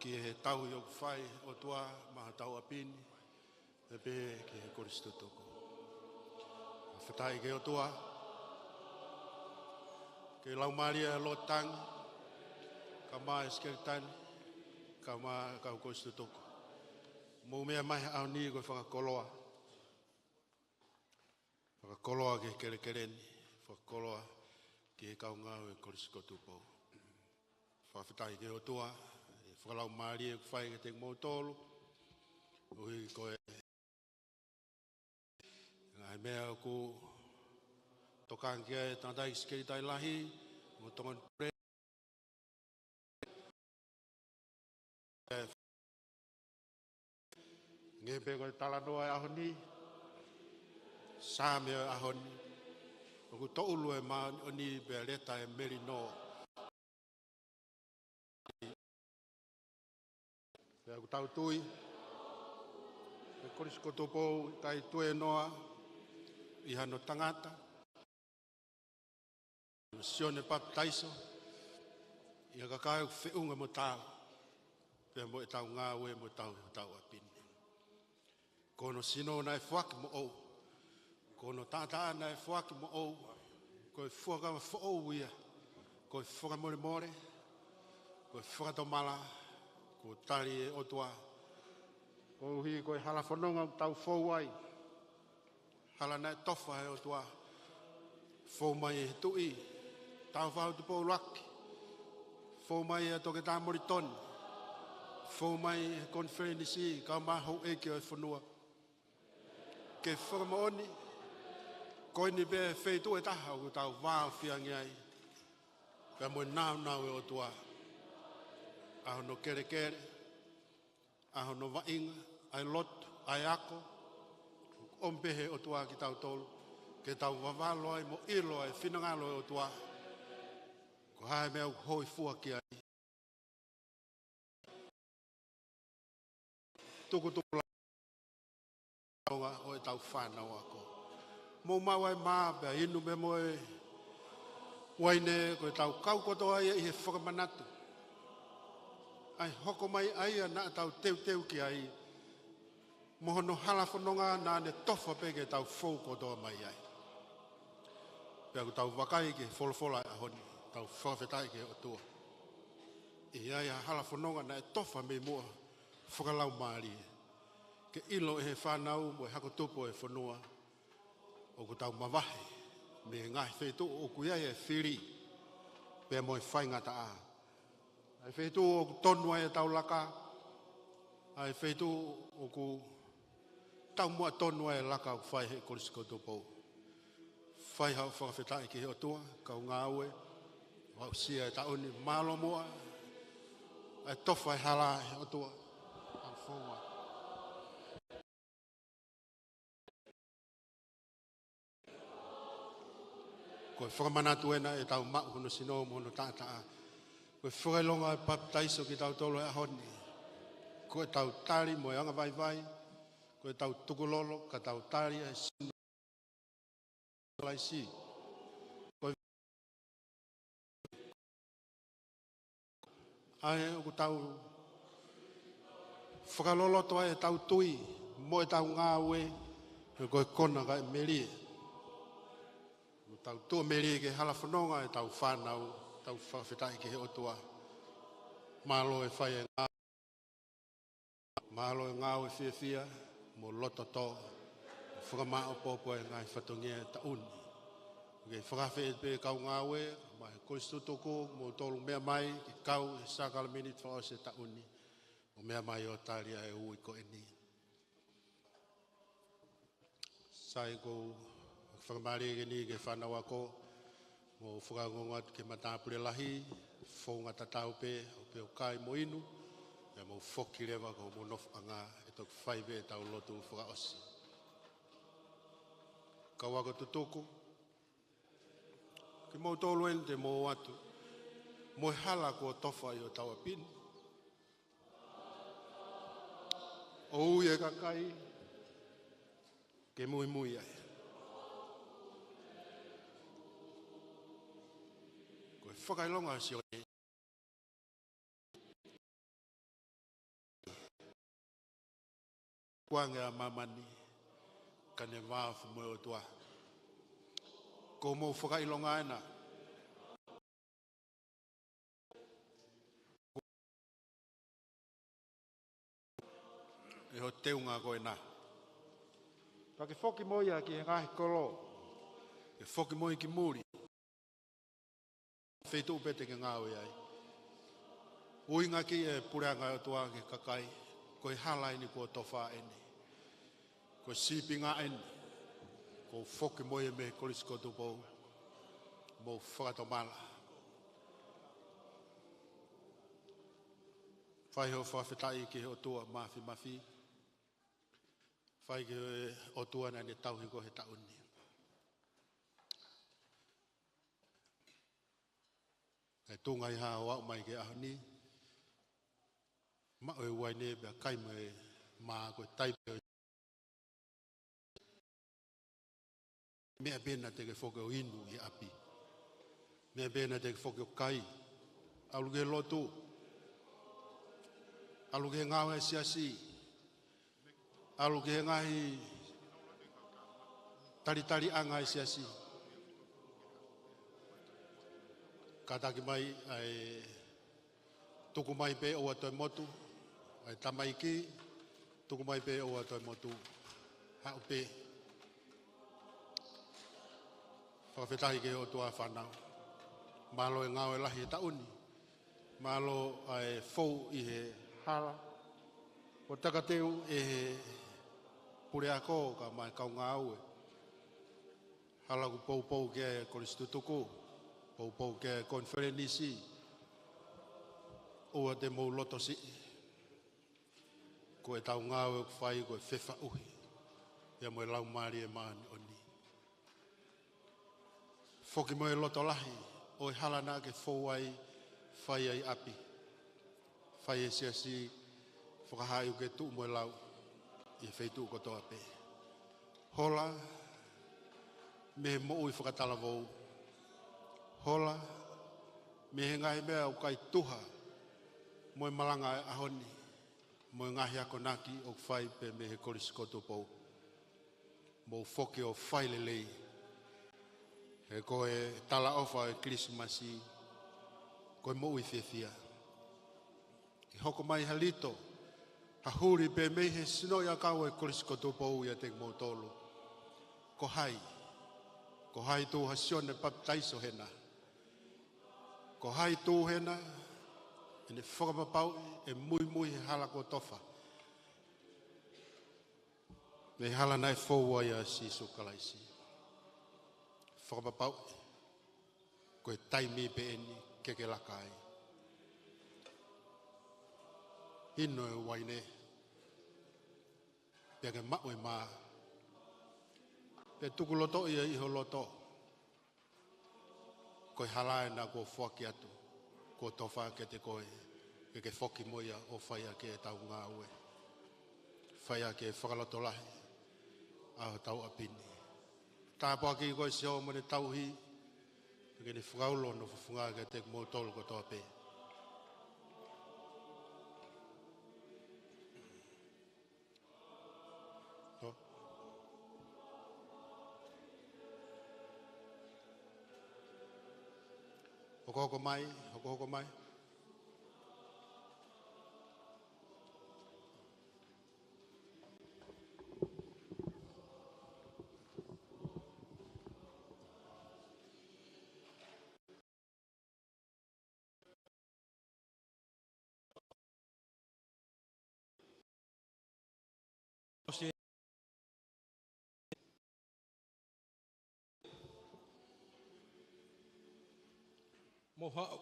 ki he tauhi ʻoku fai ʻOtua maʻa hotau ʻapi ni, pea pehē ki he kolisi tutuku. Fakafetaʻi ki he ʻOtua, ki he laumālie ʻa e Lord Tangi, kae ʻumaʻā e sekelitali, kae ʻumaʻā e kau kolisi tutuku. Mou meʻa mai he ʻaho ni ko e fakakoloa. Fakakoloa ki he kelekele ni, fakakoloa ki he kau ngāue ʻa e Kolisi ko Tupou. Fakafetaʻi ki he ʻOtua, e fakalaumālie ʻoku fai kiate kimoutolu, ʻuhi ko e ngaahi meʻa ʻoku tokanga ki ai e tangataʻeiki sekelitali lahi, mo e tokoni pule. Hangē pē ko e talanoa ʻo e ʻaho ni, Saame ʻo e ʻaho ni, ʻoku toʻulu e māʻoniʻoni pea leta e melino. Pea ʻoku tau tui, e Kolisi ko Tupou ʻikai tuēnoa ʻi hano tangata, mo Sione Papitaiso, ʻi ha kakai ʻoku feʻunga mo taau, pea mo ʻetau ngāue mo tauhi hotau ʻapi ni. Ko hono sino naʻe foaki moʻou, ko hono taʻataʻa naʻe foaki moʻou, ko e fuakava foʻou ia, ko e fakamolemole, ko e fakatomala, kuo tali ʻe he ʻOtua, koeʻuhi ko e hala fononga ʻoku tau fou ai. Hala naʻe tofa ʻe he ʻOtua. Fou mai ʻe he Tuʻi, Tāufaʻāhau Tupou ʻUluaki. Fou mai ʻa Toketā Molitoni. Fou mai ʻe he konifelenisi, kae ʻumaʻā houʻeiki ʻo e fonua. Ke fakamoʻoni, ko eni pē feituʻu ʻe taha ʻoku tau vāofi ange ai, pea mo e nāunau ʻo e ʻOtua, ʻa hono kelekele, ʻa hono vaʻinga, ʻa e lotu, ʻa e ako, ʻoku ʻomi pē ʻe he ʻOtua kitautolu, ke tau vavalo ai mo ʻilo ʻa e finangalo ʻo e ʻOtua. Ko e hā e meʻa ʻoku hōifua ki ai? Tukutuku la ʻo ʻetau fānau ako. Mou maʻu ʻa e mā pea inu pē mo e uaine, ko ʻetau kau kotoa ia ʻi he fakamanatu ʻa e hoko mai ʻa ia naʻa tau teuteu ki ai, mo hono hala fononga naʻa ne tofa pē ke tau fou kotoa mai ai. Pea ʻoku tau vakai ki he folofola ʻo e ʻaho ni, tau fakafetaʻi ki he ʻOtua. ʻI ai ha hala fononga naʻe tofa mei muʻa fakalaumālie, ke ʻilo ʻe he fānau mo e hako tupu ʻo e fonua, ʻoku tau mavahe mei he ngaahi feituʻu ʻoku ʻi ai e fili pea mo e faingataʻa. ʻA e feituʻu ʻoku tonu ai ʻetau laka, ʻa e feituʻu ʻoku taumuʻa tonu ai e laka ʻoku fai ʻe he Kolisi ko Tupou. Fai haʻo fakafetaʻi ki he ʻOtua, kau ngāue, ʻo aʻusia e taʻu ni. Mālō muʻa ʻa e tofa e hala ʻe he ʻOtua. Tau fou ai. Ko e fakamanatu ena ʻetau maʻu hono sino mo hono taʻataʻa. Ko e fakaʻilonga ʻo e papitaiso kitautolu he ʻaho ni. Ko ʻetau tali mo e angavaivai, ko ʻetau tukulolo, ka tau tali ʻa e sino ʻo Kalaisi. Ko e ʻa ē ʻoku tau fakaloloto ai ʻetau tui mo ʻetau ngāue, he ko e kona kae melie. ʻOku tau tuʻu melie ki he hala fononga ʻetau fānau, tau fakafetaʻi ki he ʻOtua. Mālō e fai e ngāue. Mālō e ngāue fiefia mo loto tō, mo fakamāʻopoʻopo e ngaahi fatongia e taʻu ni. Ke fakaafeʻi pē kau ngāue, mo e kolisi tutuku, kimoutolu meʻa mai ke kau he sākalamēniti fakaʻosi e taʻu ni, mo meʻa mai ʻo tali ʻa e ui ko eni. Sai, ʻoku ou fakamālō ʻeni ki he fānau ako, mo fakaongoongo atu ki he matāpule lahi, founga tatau pē, ʻo pē ʻo kai mo inu, pea mou foki leva ki homou nofoʻanga, ʻe toki fai pē ʻetau lotu fakaʻosi. Kau ako tutuku, kimoutolu ʻeni te mou ō atu, mo e hala kuo tofa ʻi hotau ʻapi ni. ʻO ui e kakai ke muimui ai. Ko e fakaʻilonga ʻa Sione. Kuange ʻa māmani, ka ne vāofi mo e ʻOtua. Ko hoʻomou fakaʻilonga ena ʻe ho teunga ko ena. Pea ke foki mo ia ki he ngaahi kolo. Ke foki mo ia ki muli. Feituʻu pē te ke ngāue ai. ʻUhinga ki he puleʻanga ʻo e ʻOtua ki he kakai, ko e hala eni kuo tofa eni. Ko e sīpinga eni. Kuo foki mo ia mei he Kolisi ko Tupou. Mou fakatomala. Fai hoʻo fakafetaʻi ki he ʻOtua Mafimafi. Fai ki he ʻOtua naʻa ne tauhi koe he taʻu ni. Kae tuʻunga ʻi he ʻaho ʻo aʻu mai ki he ʻaho ni. Maʻu e uaine pea kai mo e mā ko e taipe ʻo e meʻa pē naʻa te ke foki ʻo inu ʻi ʻapi. Meʻa pē naʻa te ke foki ʻo kai. ʻAlu ki he lotu. ʻAlu ki he ngāue ʻa e siasi. ʻAlu ki he ngaahi talitaliʻanga ʻa e siasi. Kātaki mai ʻa e tuku mai pē ʻoua toe motu, ʻa e tamaiki, tuku mai pē ʻoua toe motu, haʻu pē. Fakafetaʻi ki he ʻOtua fānau. Mālō e ngāue lahi he taʻu ni. Mālō ʻa e fou ʻi he hala. Kuo takateu ʻe he puleako kae ʻumaʻā e kau ngāue. Hala ʻoku poupou ki ai e kolisi tutuku, poupou ki ai e konifelenisi, ʻoua te mou loto siʻi. Ko ʻetau ngāue ʻoku fai ko e fefaʻuhi ia mo e Laumālie Māʻoniʻoni. Foki mo e loto lahi ʻo e hala naʻa ke fou ai, fai ai ʻapi. Fai e siasi, fakahā ʻoku ke tuʻu mo e lau ʻi he feituʻu kotoa pē. Hola mei he moʻui fakatalavou. Hola mei he ngaahi meʻa ʻoku ʻikai tuha mo e malanga ʻo e ʻaho ni, mo e ngaahi akonaki ʻoku fai pē mei he Kolisi ko Tupou. Mou foki ʻo fai lelei. He ko e talaʻofa ʻo e Kilisimasi, ko e moʻui fiefia. ʻE hoko mai ha lito, ha huli pē mei he sinoʻi ʻakau ʻo e Kolisi ko Tupou ʻiate kimoutolu. Ko hai? Ko hai tuʻu ha Sione Papitaiso hena? Ko hai tuʻu hena ʻene fakapapauʻi ʻe muimui he hala kuo tofa? Mei he hala naʻe fou ai ʻa Sīsū Kalaisi. Fakapapauʻi ko e taimi pē eni ke ke laka ai. Inu e uaine, pea ke maʻu e mā, pea tuku loto ia ʻi ho loto. Ko e hala ena kuo foaki atu, kuo tofa kiate koe, ke ke foki mo ia ʻo fai ʻaki ʻetau ngāue. Fai ʻaki e fakalotolahi ʻa hotau ʻapi ni. Tāpuakiʻi koe Sihova mo ʻene tauhi, ke ne fakaulo hono fofonga kiate kimoutolu kotoa pē. Hokohoko mai, hokohoko mai. Mo haʻu.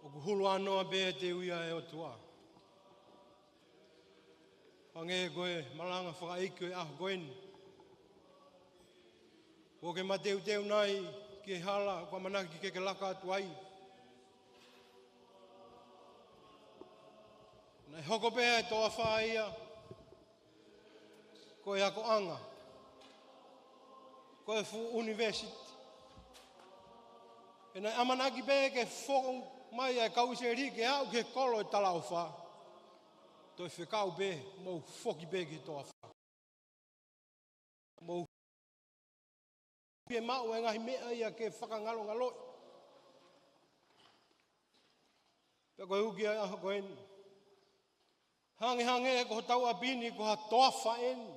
ʻOku hulu ʻānoa pē te u ia ʻe ʻOtua. Hangē ko e malanga fakaʻeiki ʻo e ʻaho ko eni. Kuo ke mateuteu nai ki he hala ʻoku ʻamanaki ke ke laka atu ai? Naʻe hoko pē ʻa e toafa ia ko e akoʻanga, ko e fuʻu ʻunivēsiti. He naʻe ʻamanaki pē ke foʻou mai ʻa e kau ʻIsileli ke aʻu ki he kolo ʻo e talaʻofa. Toe fekau pē, mou foki pē ki he toafa. Mou pē maʻu e ngaahi meʻa ia ke fakangalongaloʻi. Pea ko e uki ʻa e ʻaho ko eni. Hangehangē ko hotau ʻapi ni, ko ha toafa eni.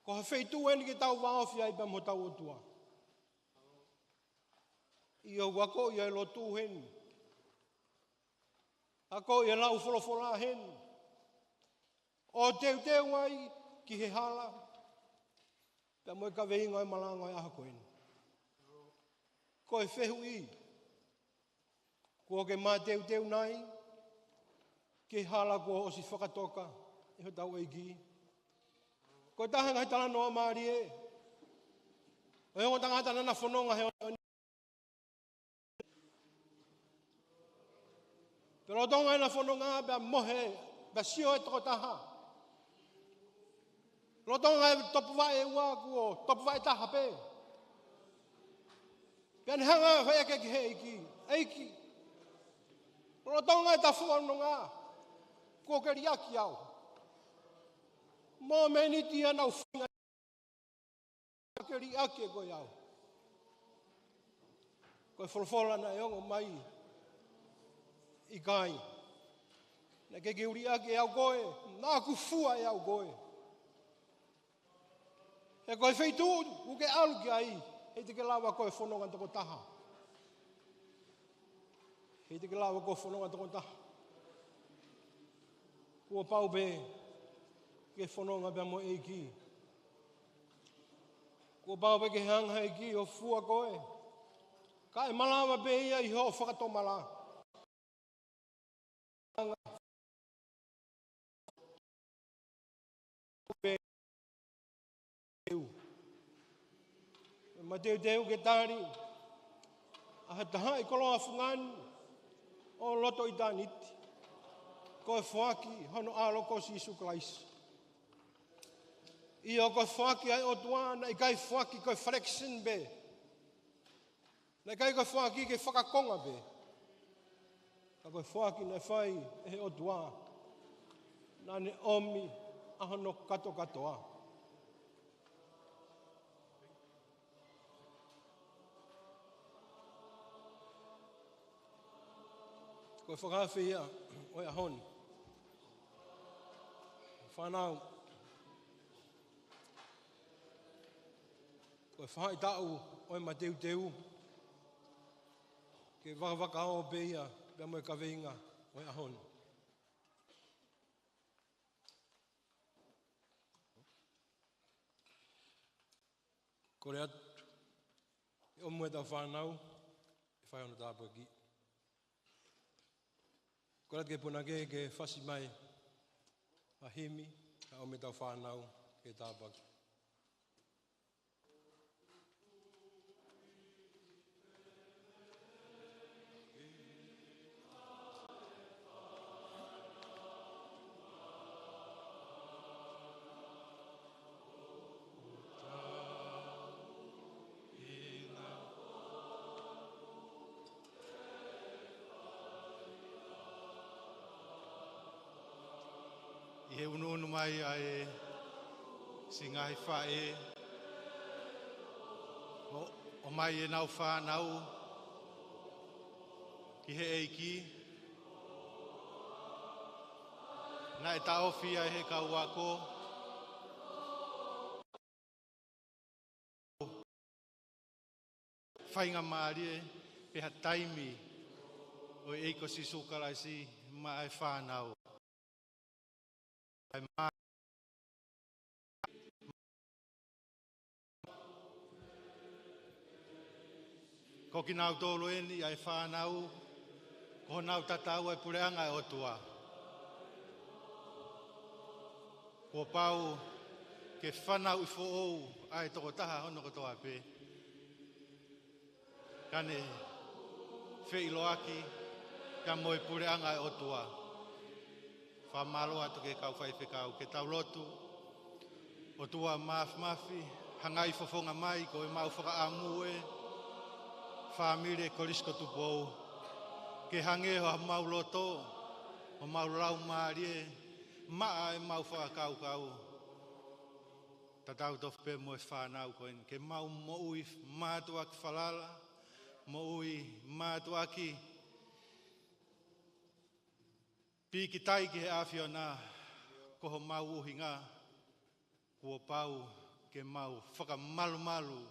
Ko ha feituʻu eni ke tau vāofi ai pea mo hotau ʻOtua. ʻIo, ʻoku akoʻi ʻa e lotu heni. Akoʻi ʻa e lau folofola heni. ʻO teuteu ai ki he hala. Pea mo e kaveinga ʻo e malanga ʻo e ʻaho ko eni. Ko e fehuʻi. Kuo ke mateuteu nai ki he hala kuo ʻosi fakatoka ʻe hotau ʻEiki? Ko e taha e ngaahi talanoa mālie ʻo e ongo tangata naʻa na fononga he ʻaho ni. Pea lolotonga ʻena fononga pea mohe, pea sio e tokotaha. Lolotonga e topuvaʻe ʻe ua, kuo topuvaʻe taha pē. Pea ne hanga ʻo fai ʻeke ki he ʻEiki. ʻEiki, lolotonga ʻeta fononga, kuo ke liʻaki au. Mōmeniti ia naʻa ku feinga ke liʻaki koe au. Ko e folofola naʻe ongo mai, ʻikai. Naʻe ʻikai ke u liʻaki ʻe au koe, naʻa ku fua ʻe au koe. He ko e feituʻu ʻoku ke ʻalu ki ai, heʻikai te ke lava koe ʻo fononga toko taha. Heʻikai te ke lava koe ʻo fononga toko taha. Kuo pau pē ke fononga pea mo e ʻEiki. Kuo pau pē ke hanga ʻe he ʻEiki ʻo fua koe. Kae malava pē ia ʻi hoʻo fakatomala. Mateuteu ke tali ʻa ha tahaʻi koloa fungani ʻo loto ʻitāniti. Ko e foaki hono ʻAlo ko Sīsū Kalaisi. ʻIo, ko e foaki ʻa e ʻOtua, naʻe ʻikai foaki ko e fraction pē. Naʻe ʻikai ko e foaki ke fakakonga pē. Ka ko e foaki naʻe fai ʻe he ʻOtua. Naʻa ne ʻomi ʻa hono katokatoa. Ko e fakaafe ia ʻo e ʻaho ni. Fānau. Ko e faʻahitaʻu ʻo e mateuteu, ke vakavakaō pē ia pea mo e kaveinga ʻo e ʻaho ni. Kole atu, ʻe ʻomi ʻetau fānau, ʻe fai hono tāpuaki. Kole atu ki he punake ke fasi mai ʻa e himi, kae ʻomi ʻetau fānau ke tāpuaki. ʻI he ʻunuʻunu mai ʻa e siʻi ngaahi faʻē, ʻo, ʻomai ʻenau fānau ki he ʻEiki, naʻe taʻofi ia ʻe he kau ako. Faingamālie pē ha taimi ʻo e ʻEiki ko Sīsū Kalaisi maʻa e fānau. ʻAi mai ko kinautolu eni ʻa e fānau, ko honau tatau ʻa e puleʻanga ʻo e ʻOtua. Kuo pau ke fanauʻi foʻou ʻa e tokotaha hono kotoa pē, kae ne feʻiloaki pea mo e puleʻanga ʻo e ʻOtua. Fakamālō atu ki he kau faifekau, ke tau lotu. ʻOtua Māfimafi, hangai fofonga mai ko e mau fakaʻamu ʻe fāmili ʻo Kolisi ko Tupou, ke hangē homau loto, mau laumālie, maʻa ʻemau fakakaukau. Tatau tofu pē mo e fānau ko eni, ke mau moʻui mātuʻaki falala, moʻui mātuʻaki pīkitai ki he ʻAfiona, ko homau ʻuhinga, kuo pau ke mau fakamalumalu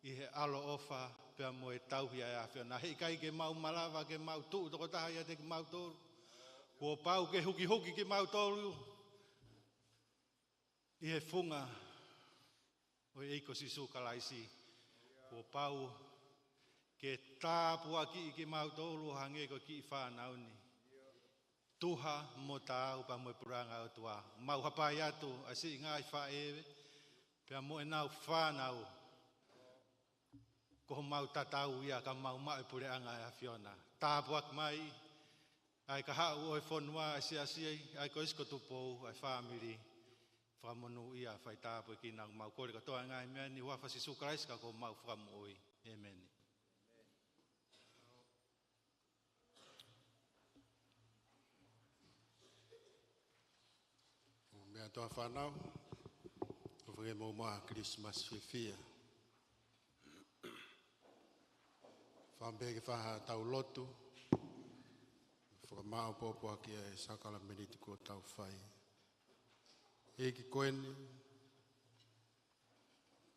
ʻi he ʻaloʻofa pea mo e tauhi ʻa e ʻAfiona. Heʻikai ke mau malava ke mau tuʻu tokotaha ʻiate kimautolu. Kuo pau ke hukihuki kimautolu ʻi he funga ʻo e ʻEiki ko Sīsū Kalaisi. Kuo pau ke tāpuakiʻi kimautolu ʻo hangē ko e kiʻi fānau ni. Tuha mo taau pea mo e puleʻanga ʻo e ʻOtua. Mau hapai atu ʻa e siʻi ngaahi faʻē pea mo ʻenau fānau. Ko homau tatau ia ka mau maʻu e puleʻanga ʻa e ʻAfiona. Tāpuaki mai ʻa e kahaʻu ʻo e fonua, ʻa e siasi, ʻa e Kolisi ko Tupou, ʻa e fāmili. Fakamonūʻia, fai tāpuekina. Mau kole kātoa e ngaahi meʻa ni ʻi he huafa ʻo Sīsū Kalaisi ko homau Fakamoʻui. ʻĒmeni. Meʻa atu ā fānau, ʻofa ke mou maʻu ha Kilisimasi fiefia. Fakaʻamu pē ke fai haʻatau lotu, fakamāʻopoʻopoʻaki ʻa e sākalamēniti kuo tau fai. ʻEiki ko eni,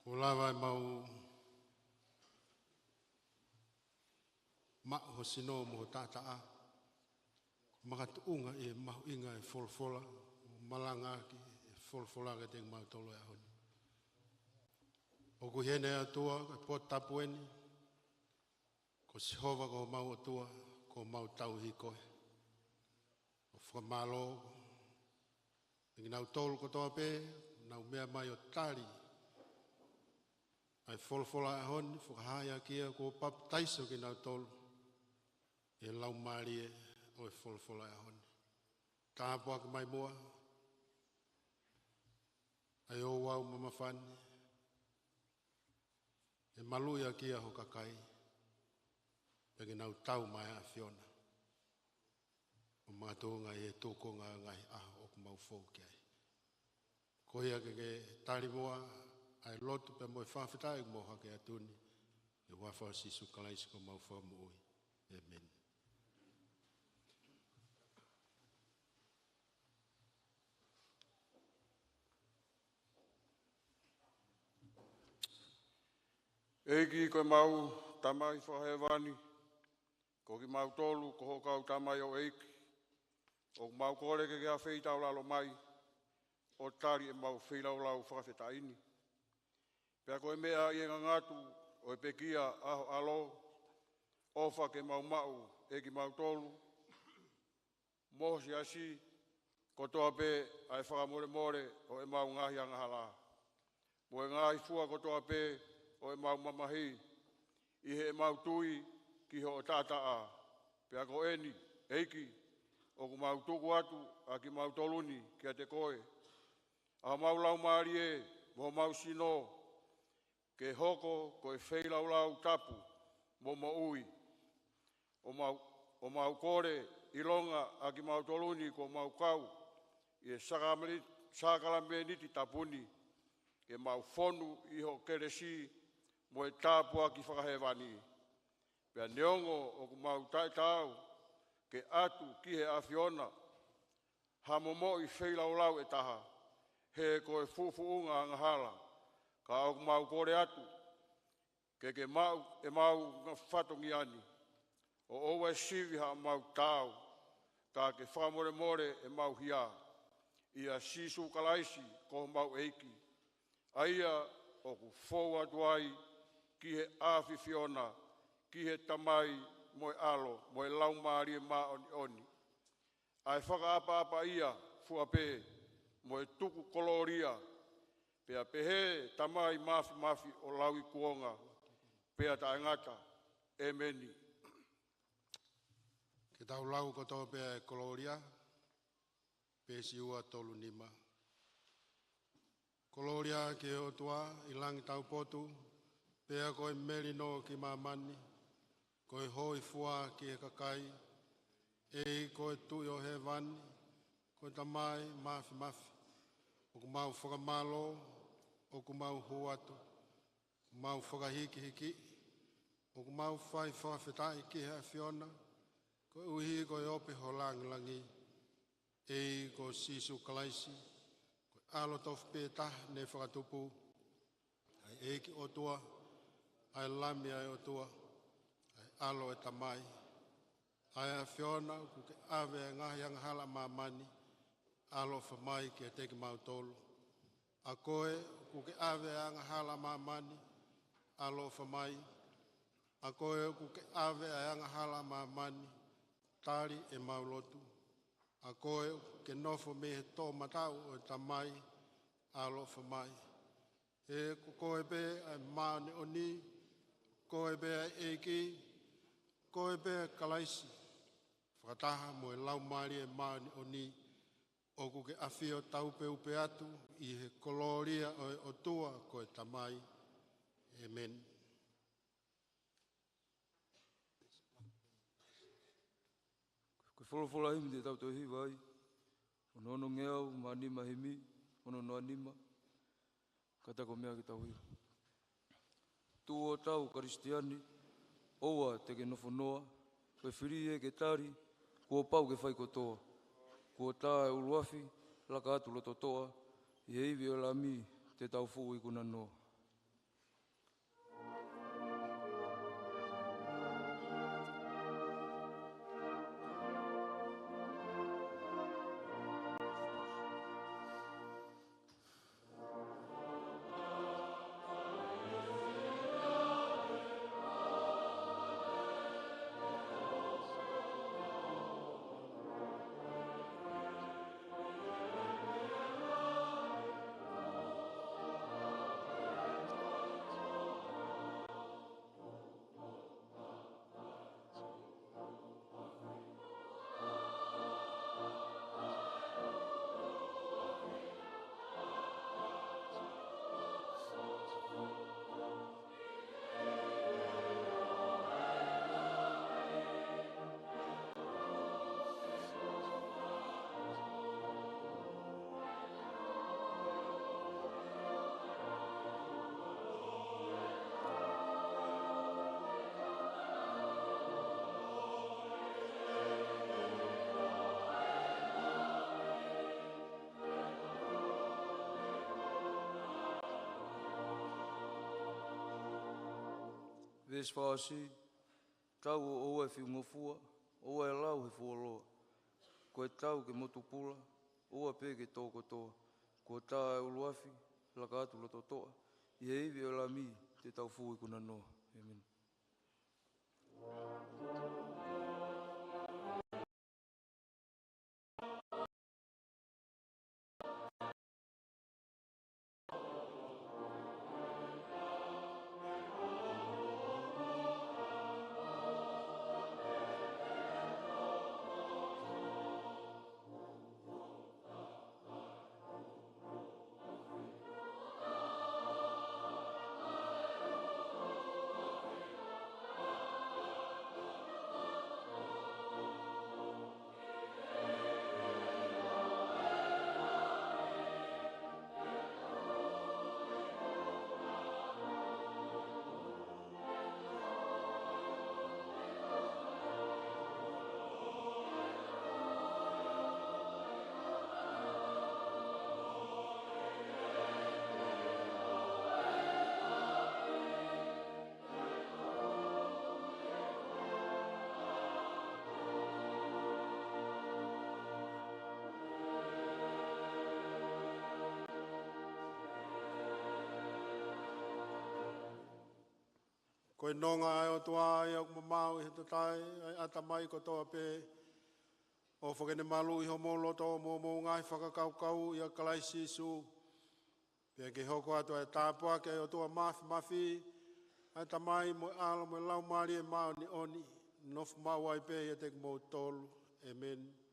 kuo lava ʻemau maʻu ho sino mo ho taʻataʻa, makatuʻunga ʻi he mahuʻinga ʻo e folofola, ʻo malangaʻaki e folofola kiate kimautolu ʻi he ʻaho ni. ʻOku ʻi heni ʻa e ʻOtua, ko e potu tapu eni, ko Sihova ko homau ʻOtua, ko homau tauhi koe. ʻOku fakamālō, ʻa kinautolu kotoa pē, nau meʻa mai ʻo tali ʻa e folofola ʻo e ʻaho ni, fakahaaʻi ʻaki ia kuo papitaiso kinautolu ʻi he Laumālie ʻo e folofola ʻo e ʻaho ni. Tāpuaki mai muʻa ʻa e ouau mamafa ni, ʻe maluʻi ʻaki ia ho kakai, pea ke nau tau mai ʻa e ʻAfiona. ʻO makatuʻunga ʻi he tūkunga ʻo e ngaahi ʻaho ʻoku mau fou ki ai. Ko ia ke ke tali muʻa ʻa e lotu pea mo e fakafetaʻi ʻoku mau hake atu ni, ʻi he huafa ʻo Sīsū Kalaisi ko homau Fakamoʻui. ʻĒmeni. ʻEiki ko homau Tamai Fakahēvani, ko kimautolu ko hoʻo kau tamaioʻeiki, ʻoku mau kole ke ke afeitaulalo mai, ʻo tali ʻemau feilaulau fakafetaʻi ni. Pea ko e meʻa ʻi he ngangatu ʻo e pekia ʻa ho ʻAlo, ʻofa ke mau maʻu ʻe kimautolu mo ho siasi kotoa pē ʻa e fakamolemole ʻo ʻemau ngaahi angahala, mo e ngaahi fua kotoa pē ʻo ʻemau mamahi, ʻi heʻemau tui ki hoʻo taʻataʻa. Pea ko eni, ʻEiki, ʻoku mau tuku atu ʻa kimautolu ni kiate koe, ʻa homau laumālie mo homau sino, ke hoko ko e feilaulau tapu mo moʻui. ʻO mau, ʻo mau kole ʻilonga ʻa kimautolu ni kuo mau kau ʻi he sākalamēniti, sākalamēniti tapu ni, ke mau fonu ʻi ho kelesi mo e tāpuaki fakahēvani. Pea neongo ʻoku mau taʻetaau ke ʻatu ki he ʻAfiona ha momoʻi feilaulau ʻe taha, he ko e fuʻufuʻunga angahala, ka ʻoku mau kole atu ke ke maʻu ʻemau ngaahi fatongia ni, ʻo ʻoua ʻe sivi haʻamau taau, ka ke fakamolemole ʻemau hia, ʻia Sīsū Kalaisi ko homau ʻEiki, ʻa ia ʻoku fou atu ai ki he ʻAfiona, ki he Tamai mo e ʻAlo mo e Laumālie Māʻoniʻoni, ʻa e fakaʻapaʻapaʻia fua pē mo e tuku kolōlia, pea pehē Tamai Māfimafi ʻo lauikuonga pea taʻengata. ʻĒmeni. Ke tau lau kotoa pē ʻa e kolōlia, peesi ua tolu nima. Kolōlia ki he ʻOtua ʻi langi taupotu, pea ko e melino ki māmani, ko e hōifua ki he kakai, ʻEiki ko e Tuʻi ʻo hēvani, ko e Tamai Māfimafi, ʻoku mau fakamālō, ʻoku mau hū atu, mau fakahīkihikiʻi, ʻoku mau fai fakafetaʻi ki he ʻAfiona, koeʻuhi ko e ope ho langilangi. ʻEiki ko Sīsū Kalaisi, ko e ʻAlo tofu pē taha ne fakatupu, ʻa e ʻEiki ʻOtua, ʻa e Lami ʻa e ʻOtua, ʻa e ʻAlo ʻo e Tamai, ʻa e ʻAfiona ʻoku ke ʻave ʻa e ngaahi angahala ʻa māmani, ʻaloʻofa mai kiate kimautolu. ʻA koe ʻoku ke ʻave ʻa e angahala ʻa māmani, ʻaloʻofa mai. ʻA koe ʻoku ke ʻave ʻa e angahala ʻa māmani, tali ʻemau lotu. ʻA koe ʻoku ke nofo mei he toʻomataʻu ʻo e Tamai, ʻaloʻofa mai. He ko koe pē ʻa e māʻoniʻoni, koe pē ʻa e ʻEiki, koe pē ʻa e Kalaisi, fakataha mo e Laumālie Māʻoniʻoni, ʻoku ke ʻafio taupeupe atu ʻi he kolōlia ʻo e ʻOtua ko e Tamai. ʻĒmeni. Ko e folofola himi te tau toe hiva ai, ono ono ngeau mā nima himi, ono noa nima, ka ta ko e meʻa ke tau hiva. Tuʻu ʻo tau Kalisitiane, ʻoua te ke nofo noa, ko e fili ē ke tali, kuo pau ke fai kotoa. Kuo tā e ʻuluafi, laka atu loto toʻa, ʻi he ivi ʻo e Lami te tau fuʻu ikuna noa. Veesi fā ʻosi, tau ʻo ʻoua ʻe fiungofua, ʻoua ʻe lau he fuoloa. Ko e tau ke motu pula, ʻoua pē ke tō kotoa. Kuo tā e ʻuluafi, laka atu loto toʻa, ʻi he ivi ʻo e Lami te tau fuʻu ikuna noa. ʻĒmeni. Ko e nonga ʻa e ʻOtua ia ʻoku mamaʻo ʻi he tatae ʻa e ʻatamai kotoa pē, ʻo fakene malu ʻi homou loto mo hoʻomou ngaahi fakakaukau ʻia Kalaisi Sīsū. Pea ke hoko atu ʻa e tāpuaki ʻa e ʻOtua Māfimafi, ʻa e Tamai mo e ʻAlo mo e Laumālie Māʻoniʻoni, nofo maʻu ai pē ʻiate kimoutolu. ʻĒmeni.